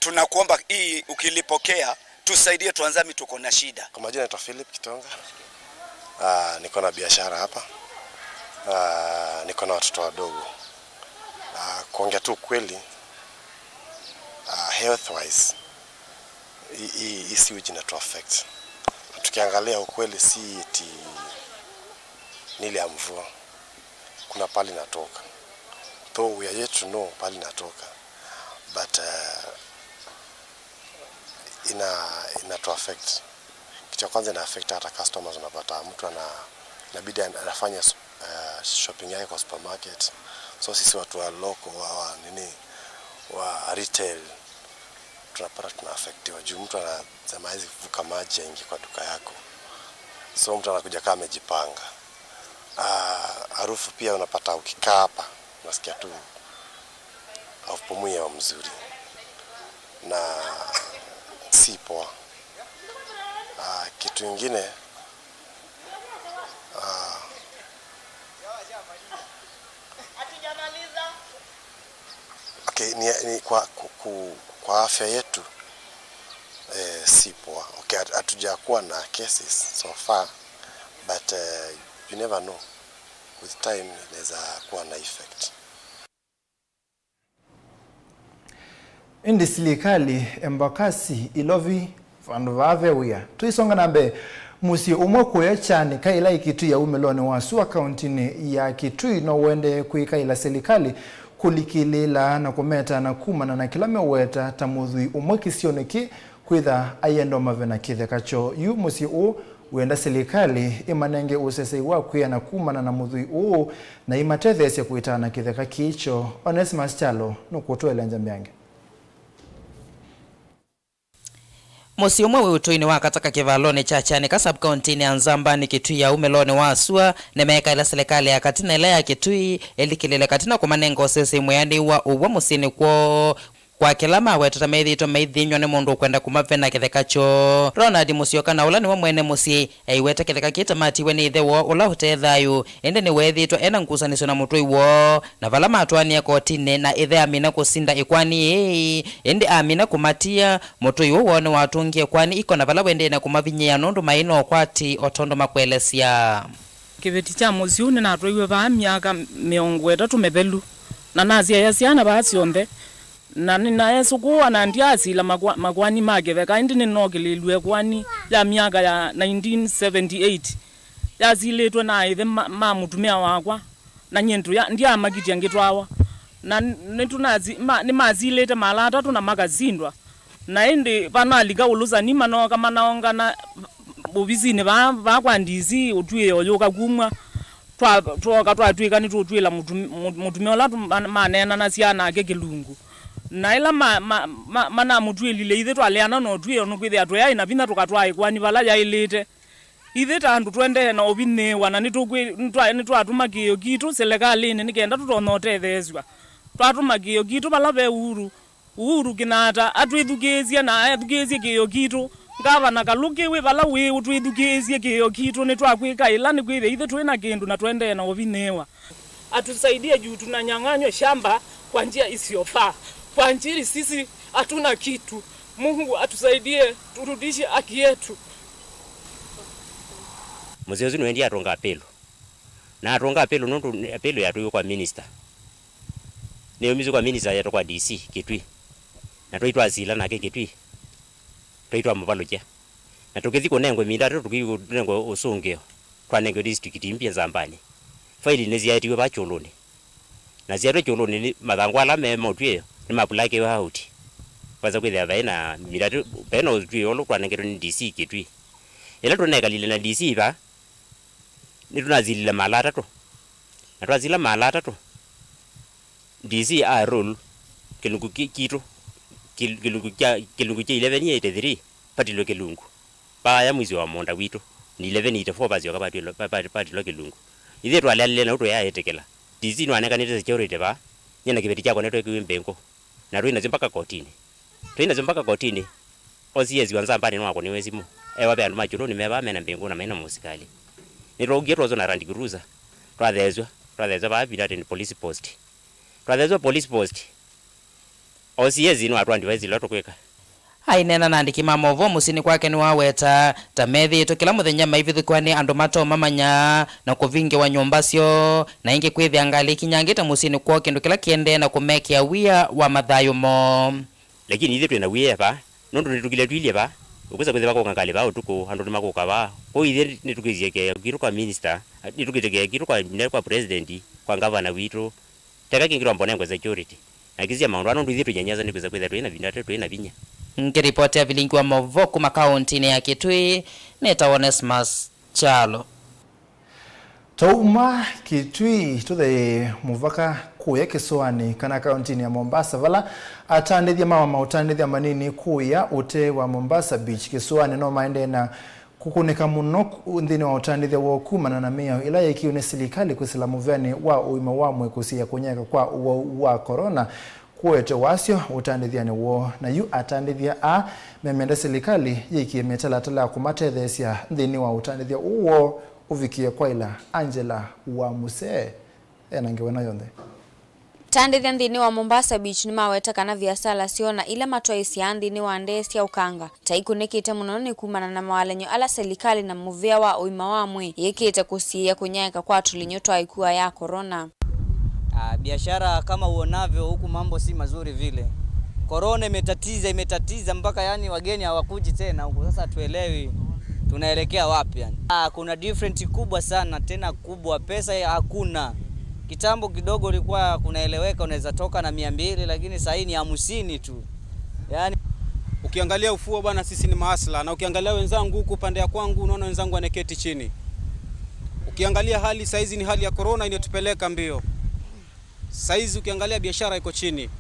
Tunakuomba hii ukilipokea, tusaidie, Tuanzami tuko na shida. Kwa majina naitwa Philip Kitonga. Ah, niko na biashara hapa. Ah, niko na watoto wadogo. Ah, kuongea tu ukweli, ah, health wise, hii- hii hii sewage inatu affect. Na tukiangalia ukweli, si eti ni ile ya mvua. Kuna pali inatoka. Though we are yet to know pali inatoka. But uh, ina inatu affect. Kitu ya kwanza ina affect hata customers, unapata mtu ana inabidi an- anafanya s- uh, shopping yake kwa supermarket. So sisi watu wa local wa, wa nini, wa retail, tunapata tuna affectiwa juu mtu anasema hawezi vuka maji aingie kwa duka yako. So mtu anakuja kama amejipanga. Ah, harufu pia unapata ukikaa hapa unasikia tu haupumui hewa mzuri na si poa. Ah, kitu ingine, ah, okay, ni, ni kwa, ku, ku, kwa afya yetu eh, si poa. Okay, hat- hatujakuwa na cases so far, but eh, you never know, with time inaweza kuwa na effect. Ĩndĩ silikalĩ, embakasi, ilovi, vandũ vaa ve wĩa. Tũisonga na mbee, mũsyĩ ũmwe kũya Kyani, kaĩla ĩ Kitui ya umĩlonĩ wa sua kauntinĩ ya Kitui no ũendee kwĩkaĩla silikalĩ kũlikĩlĩĩla na kũmeta na kumana na kĩla meũweta ta mũthwii ũmwe kĩsionĩ kĩĩ kwĩtha aienda ũmavena kĩtheka kyoo. Yu mũsyĩ ũũ wĩenda silikalĩ ĩmanenge ũsesei wa kwĩana kumana na mũthwii ũũ na imatetheesye kũĩtana kĩtheka kĩĩ kyoo. Onesimus Kyalo nũkũtũelengya mĩange. Mũsyĩ ũmwe wĩ ũtũinĩ wa Kataka kĩvalonĩ kya Kyanika sub-kaũntĩnĩ ya Nzambani Kitui ya umĩlonĩ wa sua nĩmeekaĩla silikalĩ ya katĩ na ĩla ya Kitui ĩlikĩlĩle katĩ na kũmanenga ũsesei mwĩanĩu wa ũw'o mũsyĩnĩ kwoo. Kwa kĩla mawetete methĩĩtwe maithĩnyw'a nĩ mũndũ ũkwenda kũmavena kĩtheka kyoo. Ronald Mũsyoka na ũla nĩwe mwene mũsyĩ, aiweta kĩtheka kĩĩ ta matiwe nĩ ĩthe woo ũla ũte thayũ, ĩndĩ nĩweethĩĩtwe e na ngusanĩsyo na mũtũi woo, na vala matwaanie kotinĩ na ĩthe amina kũsinda ĩkoani ĩĩ, ĩndĩ amina kũmatia, mũtũi ũũ woo nĩwatũngie ĩkoani iko na vala wendeee na kũmavinyĩĩa nũndũ maĩ na ũkwati o tondũ makũelesya. Kĩveti kya mũsyĩ ũũ nĩnatwaiwe vaa myaka mĩongo ĩtatũ mĩthelu, na nasyaĩa syana vaa syonthe. Na nĩnaesũkũũa na ndyaasila makwa- makoani ma kĩtheka, ĩndĩ nĩnookĩlĩĩlw'e ĩkoani ya myaka ya nineteen seventy-eight yasilĩtwe na ĩthe ma- ma mũtumĩa wakwa, na nyie ndya- ndyaamakitya ngĩtwawa. Na nĩtũnasi- ma- nĩmasilĩte mala atatũ na makasindwa. Na ĩndĩ vanalika ũlũsani, manooka manaongana ovisinĩ vaa vaa kwa D C, ũtw'ĩo ũyũka kumw'a. Twa- twooka twatw'ĩka nĩtũũtw'ĩla mũtum- mũ- mũtumĩa ũla tũ- ma- maneenanasya nake kĩlungu. Na ĩla ma- ma- ma- manamũtw'ĩlile, ithyĩ twaleana na ũtw'ĩo nĩkwĩthĩa tũyaĩ na vinya tũkatwaa ĩkoani vala yaĩlĩte. Ithyĩ ta andũ tũendee na ũvinyĩĩwa, na nĩtũkwĩ- nĩtwa- nĩtwatũma kĩĩo kitũ silikalĩnĩ nĩ kenda tũtonye ũtetheesw'a. Twatũma kĩĩo kitũ vala ve Uhuru, Uhuru Kenyatta atwĩthukĩĩsye na ethukĩĩsye kĩĩo kitũ. Ngavana Kaluki, wĩ vala wĩ, ũtwĩthukĩĩsye kĩĩo kitũ, nĩtwakwĩkaĩla nĩkwĩthĩa ithyĩ twĩ na kĩndũ na tũendee na ũvinyĩĩwa. Atusaidie juu tunanyang'anywa shamba kwa njia isiyofaa. Kwa ajili sisi hatuna kitu. Mungu atusaidie turudishe haki yetu. Mũsyĩ ũsu nĩwendie atũnga apĩlu. Na atũnga apĩlu nũndũ apĩlu yatwaiwe kwa minista. Nĩyaumisye kwa minista yaetwa kwa D C Kitui. Na twaĩ twasila nake Kitui. Twaĩ twamũvalũkya. Na tũkĩthi kũnengwa ĩvinda yatũ tũkĩthi kũnengwa ũsũngĩo. Twanengwa district imbya Nzambani. Faili nĩsyaetiwe vaa kyũlũnĩ. Na syaetwe kyũlũnĩ nĩ mathangũ ala me ma ũtw'ĩo nĩmapulakĩwe out. Kwasa kwĩthĩa vaĩ na ĩvinda yatũ vaĩ na ũtw'ĩo ũla twanengetwe nĩ D C Kitui. Ĩla tũnekalile na D C vaa, nĩtũnasilile maala atatũ. Na twasila maala atatũ, D C a rule kĩlungu ki- kitũ, kĩl- kĩlungu kya kĩlungu kya eleven eighty-three, patilwe kĩlungu. Vaaya mũisyo wa mũũnda witũ, na eleven eighty-four vasyoka patwĩlwa- pa- pa- patilwa kĩlungu. Ithyĩ twaleanile nau tũyaĩtĩkĩla. D C nĩwanekanĩte security vaa, nyie na kĩveti kyakwa nĩtwekiwe mbĩngũ, na twĩ nasyo mbaka kotinĩ. Twĩ nasyo mbaka kotinĩ. O C S wa Nzambani nĩwakũniwe simũ, ewa ve andũ ma kyũlũnĩ me vaa mena mbĩngũ na mena mũsikalĩ. Nĩtwaukie twoswa na Land Cruiser, twatheesw'a, twatheesw'a vaa Pilaten police post. Twatheesw'a police post, O C S nĩwatwaa device ila tũkwĩka. Aineena na andĩki ma maũvoo mũsyĩnĩ kwake nĩwaweta ta methĩĩtwe kĩla mũthenya maivithũkĩwa nĩ andũ matomamanya na kũvingĩwa nyũmba syoo, na ĩngĩ kwĩthĩa ngalĩ ikinyangĩte mũsyĩnĩ kwoo, kĩndũ kĩla kĩendee na kũmekĩa wia wa mathayũ moo. Lakini ithyĩ twĩ na wia vaa, nũndũ nĩtũkile tũilye vaa, ũkwĩsa kwĩthĩwa kũka ngalĩ vaa ũtukũ, andũ nĩmakũka vaa. Kwoou ithyĩ nĩtũkĩsye kĩeo kitũ kwa minister, nĩtũkĩte kĩeo kitũ kwa, kwa president, kwa ngavana witũ. Teka kĩngĩ twambonengwe security. Na kĩsya maũndũ aa nũndũ ithyĩ twĩnyanyaza nĩkwĩsa kwĩthĩa twĩ na vinda, twĩ na vinya. Nkĩripotĩa vilingi wa maũvoo kuma kaũntĩnĩ ya Kitui, nĩtawa Onesmus Kyalo. Twauma Kitui tũthe mũvaka kũya kĩsũanĩ kana kaũntĩnĩ ya Mombasa, vala atandĩthya ma maũtandĩthya manini kũya ũtee wa Mombasa Beach kĩsũanĩ no maendee na kũkũnĩka mũno nthĩnĩ wa ũtandĩthya woo kumana na mĩao ĩla yeekiwe nĩ silikalĩ kwĩsĩla mũvĩanĩ wa ũima wa mwĩĩ kũsiĩĩa kũnyaĩĩka kwa ũwau wa corona. Kũete wasyo ũtandĩthyanĩ woo, na yu atandĩthya aa memenda silikalĩ yĩkie mĩtalatala ya kũmatetheesya nthĩnĩ wa ũtandĩthya ũũ woo ũvikĩe kwaĩla. Angela wa Mũsee ena ngewa ĩno yonthe. Atandĩthya nthĩnĩ wa Mombasa Beach nĩmaweta kana viasala syoo na ila matwaĩsyaa nthĩnĩ wa ndee sya ũkanga ta ikũnĩkĩte mũno nĩ kumana na mawalany'o ala silikalĩ na mũvĩa wa ũima wa mwĩĩ yĩkĩte kũsiĩĩa kũnyaĩĩka kwa tũlinyũ twa ĩkua ya corona. Ah, biashara kama uonavyo huku mambo si mazuri vile. Corona imetatiza, imetatiza mpaka yani wageni hawakuji tena huku. Sasa tuelewi tunaelekea wapi yani. Ah, kuna different kubwa sana, tena kubwa. Pesa hakuna. Kitambo kidogo ilikuwa kunaeleweka, unaweza toka na mia mbili, lakini sasa hii ni hamsini tu. Yani, ukiangalia ufuo bwana, sisi ni mahasla, na ukiangalia wenzangu huku upande ya kwangu, unaona wenzangu wanaketi chini. Ukiangalia hali saizi ni hali ya corona inatupeleka mbio. Saizi ukiangalia biashara iko chini,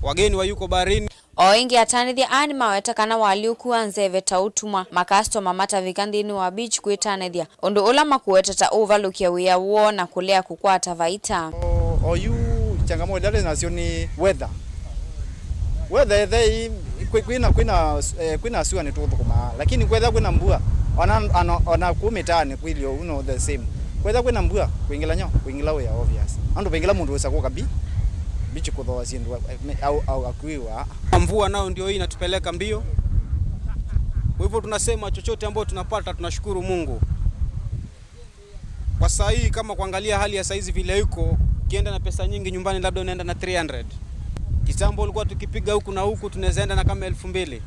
wageni wayuko baharini. O ĩngĩ, atandĩthya aa nĩmaweta kana walyũku wa nzeve ta ũtumwa makastoma matavika nthĩnĩ wa beach kwĩtanĩthya, ũndũ ũla makũweta ta ũũvalũkya wĩa woo na kũlea kũkwata vaita. O, oyu changamoto ila twĩ nasyo nĩ weather. Weather ethei kwĩ- kwĩna kwĩna eh, kwĩna sua nĩtũthũkũmaa, lakini kwetha kwĩna mbua, ona ona ona kũ mĩtaanĩ kwĩlyo uno the same. Kwetha kwĩna mbua, kwĩngĩla nyo, kwĩngĩla wĩa obvious. Andũ vaingĩla mũndũ wĩsa kũka bi- bichi kũthooa syĩndũ eh, au au akuiwa. Mvua nayo ndio hii inatupeleka mbio. Kwa hivyo tunasema chochote ambayo tunapata tunashukuru Mungu. Kwa saa hii kama kuangalia hali ya saizi vile iko, ukienda na pesa nyingi nyumbani labda unaenda na three hundred. Kitambo ulikuwa tukipiga huku na huku tunaweza enda na kama elfu mbili.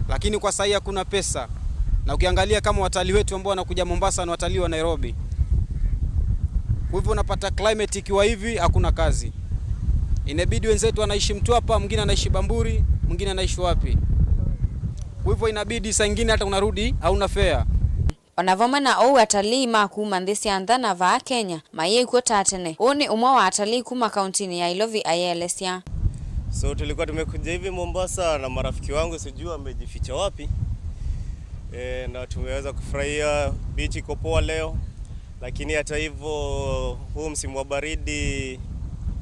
Lakini kwa saa hii hakuna pesa. Na ukiangalia kama watalii wetu ambao wanakuja Mombasa ni watalii wa Nairobi. Kwa hivyo unapata climate ikiwa hivi, hakuna kazi. Inabidi wenzetu wanaishi Mtwapa, mwingine anaishi Bamburi, mwingine anaishi wapi. Kwa hivyo inabidi saa ingine hata unarudi hauna fare. O na vamwe na ũu, atalii ma kuma nthĩ sya nza na vaa Kenya mayĩ kw'o ta tene. Ũũ nĩ ũmwe wa atalii kuma kauntinĩ ya Ilovi ayĩelesya. So tulikuwa tumekuja hivi Mombasa na marafiki wangu, sijui wamejificha wapi. E, na tumeweza kufurahia beach, iko poa leo. Lakini hata hivyo, huu msimu wa baridi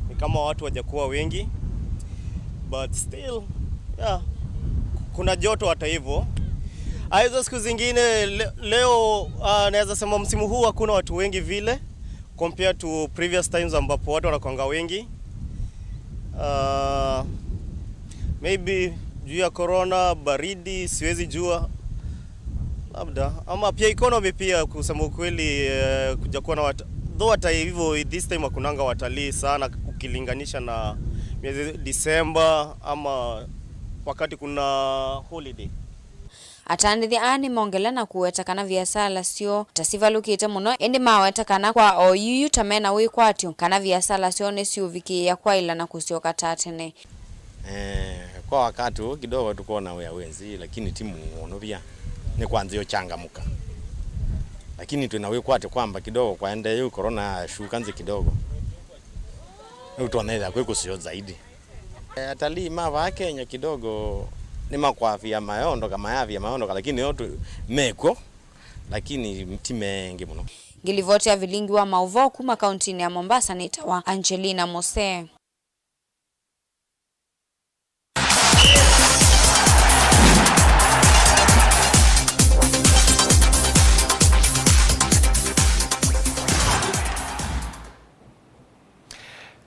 ni kama watu wajakuwa wengi. But still, yeah, kuna joto hata hivyo. Ah, hizo siku zingine le- leo, ah, naweza sema msimu huu hakuna watu wengi vile compared to previous times ambapo watu wanakuanga wengi. Ah, maybe juu ya corona, baridi, siwezi jua. Labda ama pia economy pia, kusema ukweli, eh, kuja kuwa na wat- though hata hivyo this time hakunanga watalii sana ukilinganisha na miezi December ama wakati kuna holiday. Atandĩthya aa nĩmongela na kũweta kana viasala syoo ta sivalũkĩte mũno, ĩndĩ maweta kana kwa o yuyu ta mena wĩkwatyo kana viasala syoo nĩsiũvikĩĩa kwaĩla na kũsyoka ta tene. Eh, kwa wakati huu kidogo tuko na wĩa wĩ nzĩ, lakini ti mũno pia. Nĩ kwanzĩa ũchangamũka. Lakini twĩna wĩkwatyo kwamba kidogo kwaendee yu corona yashuka nzĩ kidogo. Rĩu twanethĩa kwĩ kũseo zaidi. Eh, atalii ma vaa Kenya kidogo nĩ makwavia mayondo, kamayavia mayondo, lakini yo tu- mekw'o, lakini ti mengĩ mũno. Ngĩlivoti ya vilingi wa maũvoo kuma kauntinĩ ya Mombasa nĩtawa Angelina Mose.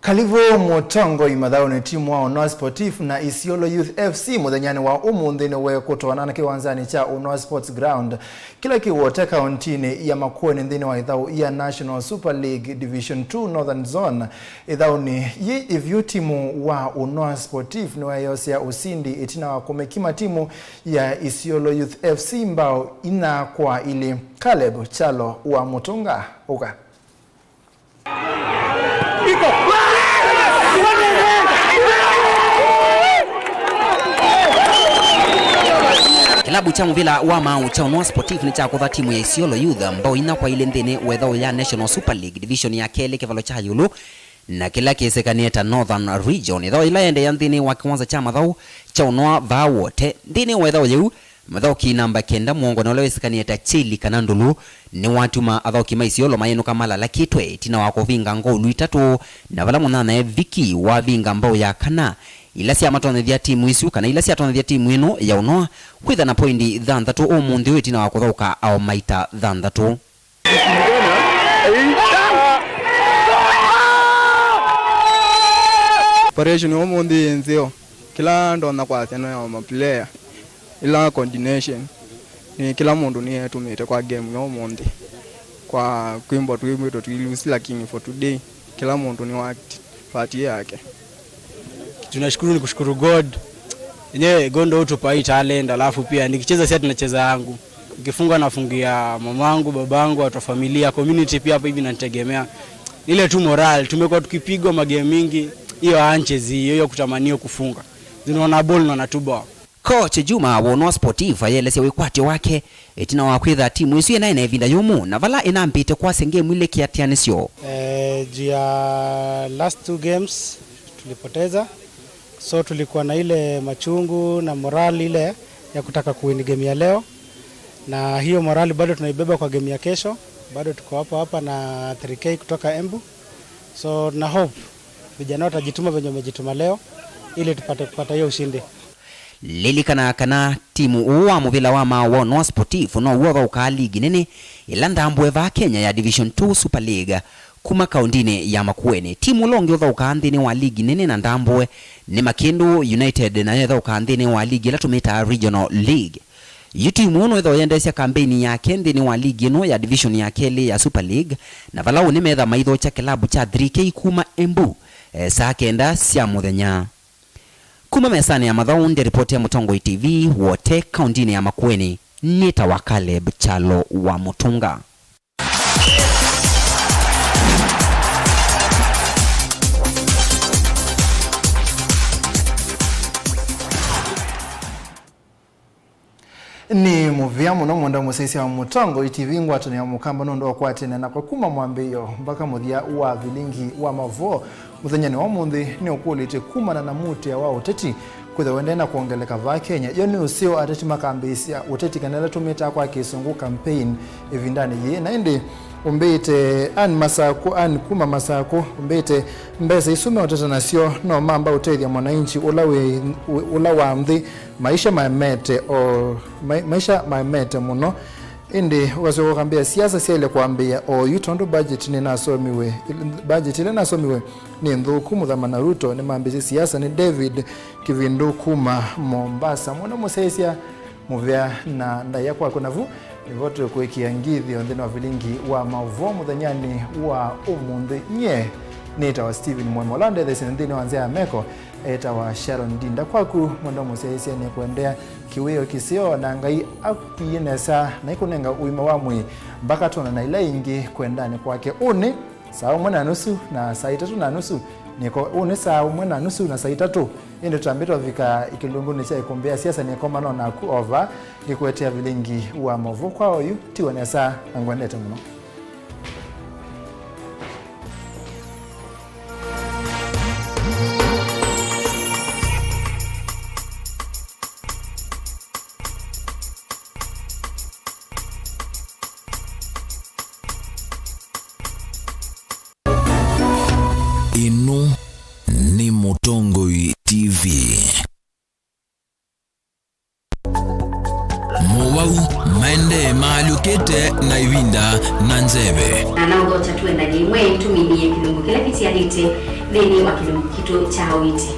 Kalivũ mũtongoi mathaũnĩ. Timu wa Ũnoa Sportif na Isiolo Youth F C mũthenyanĩ wa ũmũnthĩ nĩwekũtwaana kĩwanzanĩ kya Ũnoa Sports Ground kĩla kĩ Wote kaũntinĩ ya Makueni nthĩnĩ wa ĩthaũ ya National Super League Division two Northern Zone. Ĩthaũnĩ yĩ ĩvyũ timu wa Ũnoa Sportif nĩweeyosea ũsindi ĩtina wa kũmĩkima timu ya Isiolo Youth F C mbao inya kwa ilĩ. Caleb Kyalo wa Mũtũnga ũka. Kĩlabu kya mũvĩla wa maaũ kya Ũnoa Sportif nĩkyakũtha timu ya Isiolo Youth mbao inya kwa ilĩ nthĩnĩ wa ĩthaũ ya National Super League Division ya kelĩ kĩvalo kya ĩũlũ, na kĩla kĩsĩkanĩe ta Northern Region. Ĩthaũ yĩla yaendeea nthĩnĩ wa kĩwanza kya mathaũ kya Ũnoa vaa Wote, nthĩnĩ wa ĩthaũ yĩu, mũthaũki namba kenda mũongo na ũla wĩsĩkanĩe ta Cheli kana Ndũlũ, nĩwatuma athaũki ma Isiolo mayĩnũka malalakĩtwe ĩtina wa kũvinga ngolu itatũ, na vala mũnyanyae Viki wavinga mbao ya kana, ila syamatonyethya timu isu, kana ila syatonyethya timu ĩno ya Ũnoa kwĩtha na poindi thanthatũ ũmũnthĩ ũyũ ĩtina wa kũthaũka ao maita thanthatũ. Operation ya ũmũnthĩ yĩ nzeo. Kĩla ndonya kwasya nĩ ya ma player, ĩla coordination, nĩ kĩla mũndũ nĩetũmĩte kwa game ya ũmũnthĩ, kwa kwĩmbwa twĩmbwĩtwe twi lose, lakini for today kĩla mũndũ nĩ worked part yake. Tunashukuru ni kushukuru God. Yenyewe God ndo hutupa hii talent, alafu pia nikicheza si ati nacheza yangu. Nikifunga nafungia mamangu, babangu, watu wa familia, community pia hapa hivi inanitegemea. Ile tu moral, tumekuwa tukipigwa magame mingi, hiyo anches hiyo, hiyo kutamania kufunga. Zinaona ball na natuboa. Coach Juma wa Ũnoa Sportif ayelesya wĩkwatyo wake ĩtina wa kwĩtha timu ĩsu ĩnaĩ na ĩvinda yũmũ, na vala ĩnambĩte kwasya ngemu ilĩ kĩatĩanĩsyo. Eh, juu ya last two games tulipoteza, so tulikuwa na ile machungu na morali ile ya kutaka kuwin game ya leo, na hiyo morali bado tunaibeba kwa game ya kesho. Bado tuko hapa hapa na three K kutoka Embu, so na hope vijana watajituma venye wamejituma leo ili tupate kupata hiyo ushindi. Lilikana kana timu ũũ wa mũvĩla wa maaũ wa Ũnoa Sportif now'o ũthaũkaa ligi nene ĩla ntambũe vaa Kenya ya Division two Super League kuma kaũndinĩ ya Makueni. Timu ũla ũngĩ ũthaũkaa nthĩnĩ wa ligi nene na ntambũe nĩ Makĩndũ United, nayo ĩthaũkaa nthĩnĩ wa ligi ĩla tũmĩtaa Regional League. Yu timu ĩno ĩthoo yendeesya kambeini yake nthĩnĩ wa ligi ĩno ya division ya kelĩ ya Super League, na vala ũnĩ metha maithokya kĩlabu kya three K kuma Embu, eh, saa kenda sya mũthenya. Kuma mesanĩ ya mathaũ, ndĩ ripoti ya Mũtongoi T V, Wote, kaũndinĩ ya Makueni, nĩtawa Caleb Kyalo wa Mũtũnga. Nĩ mũvea mũno mwenda mũsyaĩĩsya wa Mũtongoi T V ngwatanĩo ya Mũkamba nũndũ wa kũatĩana nakwa kuma mwambĩĩo mbaka mũthya wa vilingi wa mavoo. Mũthenyanĩ wa ũmũnthĩ nĩũkũlĩtye kumana na mũtĩa wa ũteti kwĩthĩwa ũendee na kwongeleka vaa Kenya. Yo nĩ ũseo ateti makambĩĩsya ũteti kana ĩla tũmĩtaa kwa Kĩsũngũ campaign ĩvindanĩ yĩĩ. Na ĩndĩ ũmbĩĩte Ann Masakũ, Ann kuma Masakũ, ũmbĩĩte mbesa isu meũteta nasyo no mamba ũtethya mwananchi ũla wĩ, ũla wa nthĩ. Maisha maemete, o, mai-, maisha maemete mũno. Ĩndĩ ũkasyoka ũkambĩa siasa syaĩle kwambĩĩa oyu, tondũ budget nĩnasomiwe, budget ĩla nasomiwe nĩ nthũku. Mũthama na Ruto nĩmambĩĩsye siasa. Nĩ David Kĩvindũ kuma Mombasa. Mwenda mũsyaĩĩsya, mũvea na ndaĩa kwaku. Navu nĩvo tũkũĩkĩa ngithyo nthĩnĩ wa vilingi wa maũvoo mũthenyanĩ wa ũmũnthĩ. Nyie nĩtawa Stephen Mwema, ũla ndetheesye nthĩnĩ wa nzĩa ya meko etawa Sharon Dinda. Kwaku mwenda mũsyaĩĩsya, nĩkũendea kĩwĩo kĩseo, na Ngai akwie nesa na ikũnenga ũima wa mwĩĩ mbaka twonana ila ingĩ kwendanĩ kwake. Ũnĩ saa ũmwe na nusu na saa itatũ na nusu nĩko, ũnĩ saa ũmwe na nusu na saa itatũ, ĩndĩ tũtambĩte ũvika kĩlungunĩ kya ĩkũmbĩ ya siasa nĩkomana naku ova ngĩkũetea vilingi wa maũvoo kwa oyu. Tiwa nesa na ngwendete mũno. Ĩno nĩ Mũtongoi T V. Vau maendee maalyũkĩte na ĩvinda na nzeve. Na naũthokya tũendany'e ĩmwe tũminie kĩlungu kĩla kĩtialĩte nthĩnĩ wa kĩlungu kitũ kya ũiiti.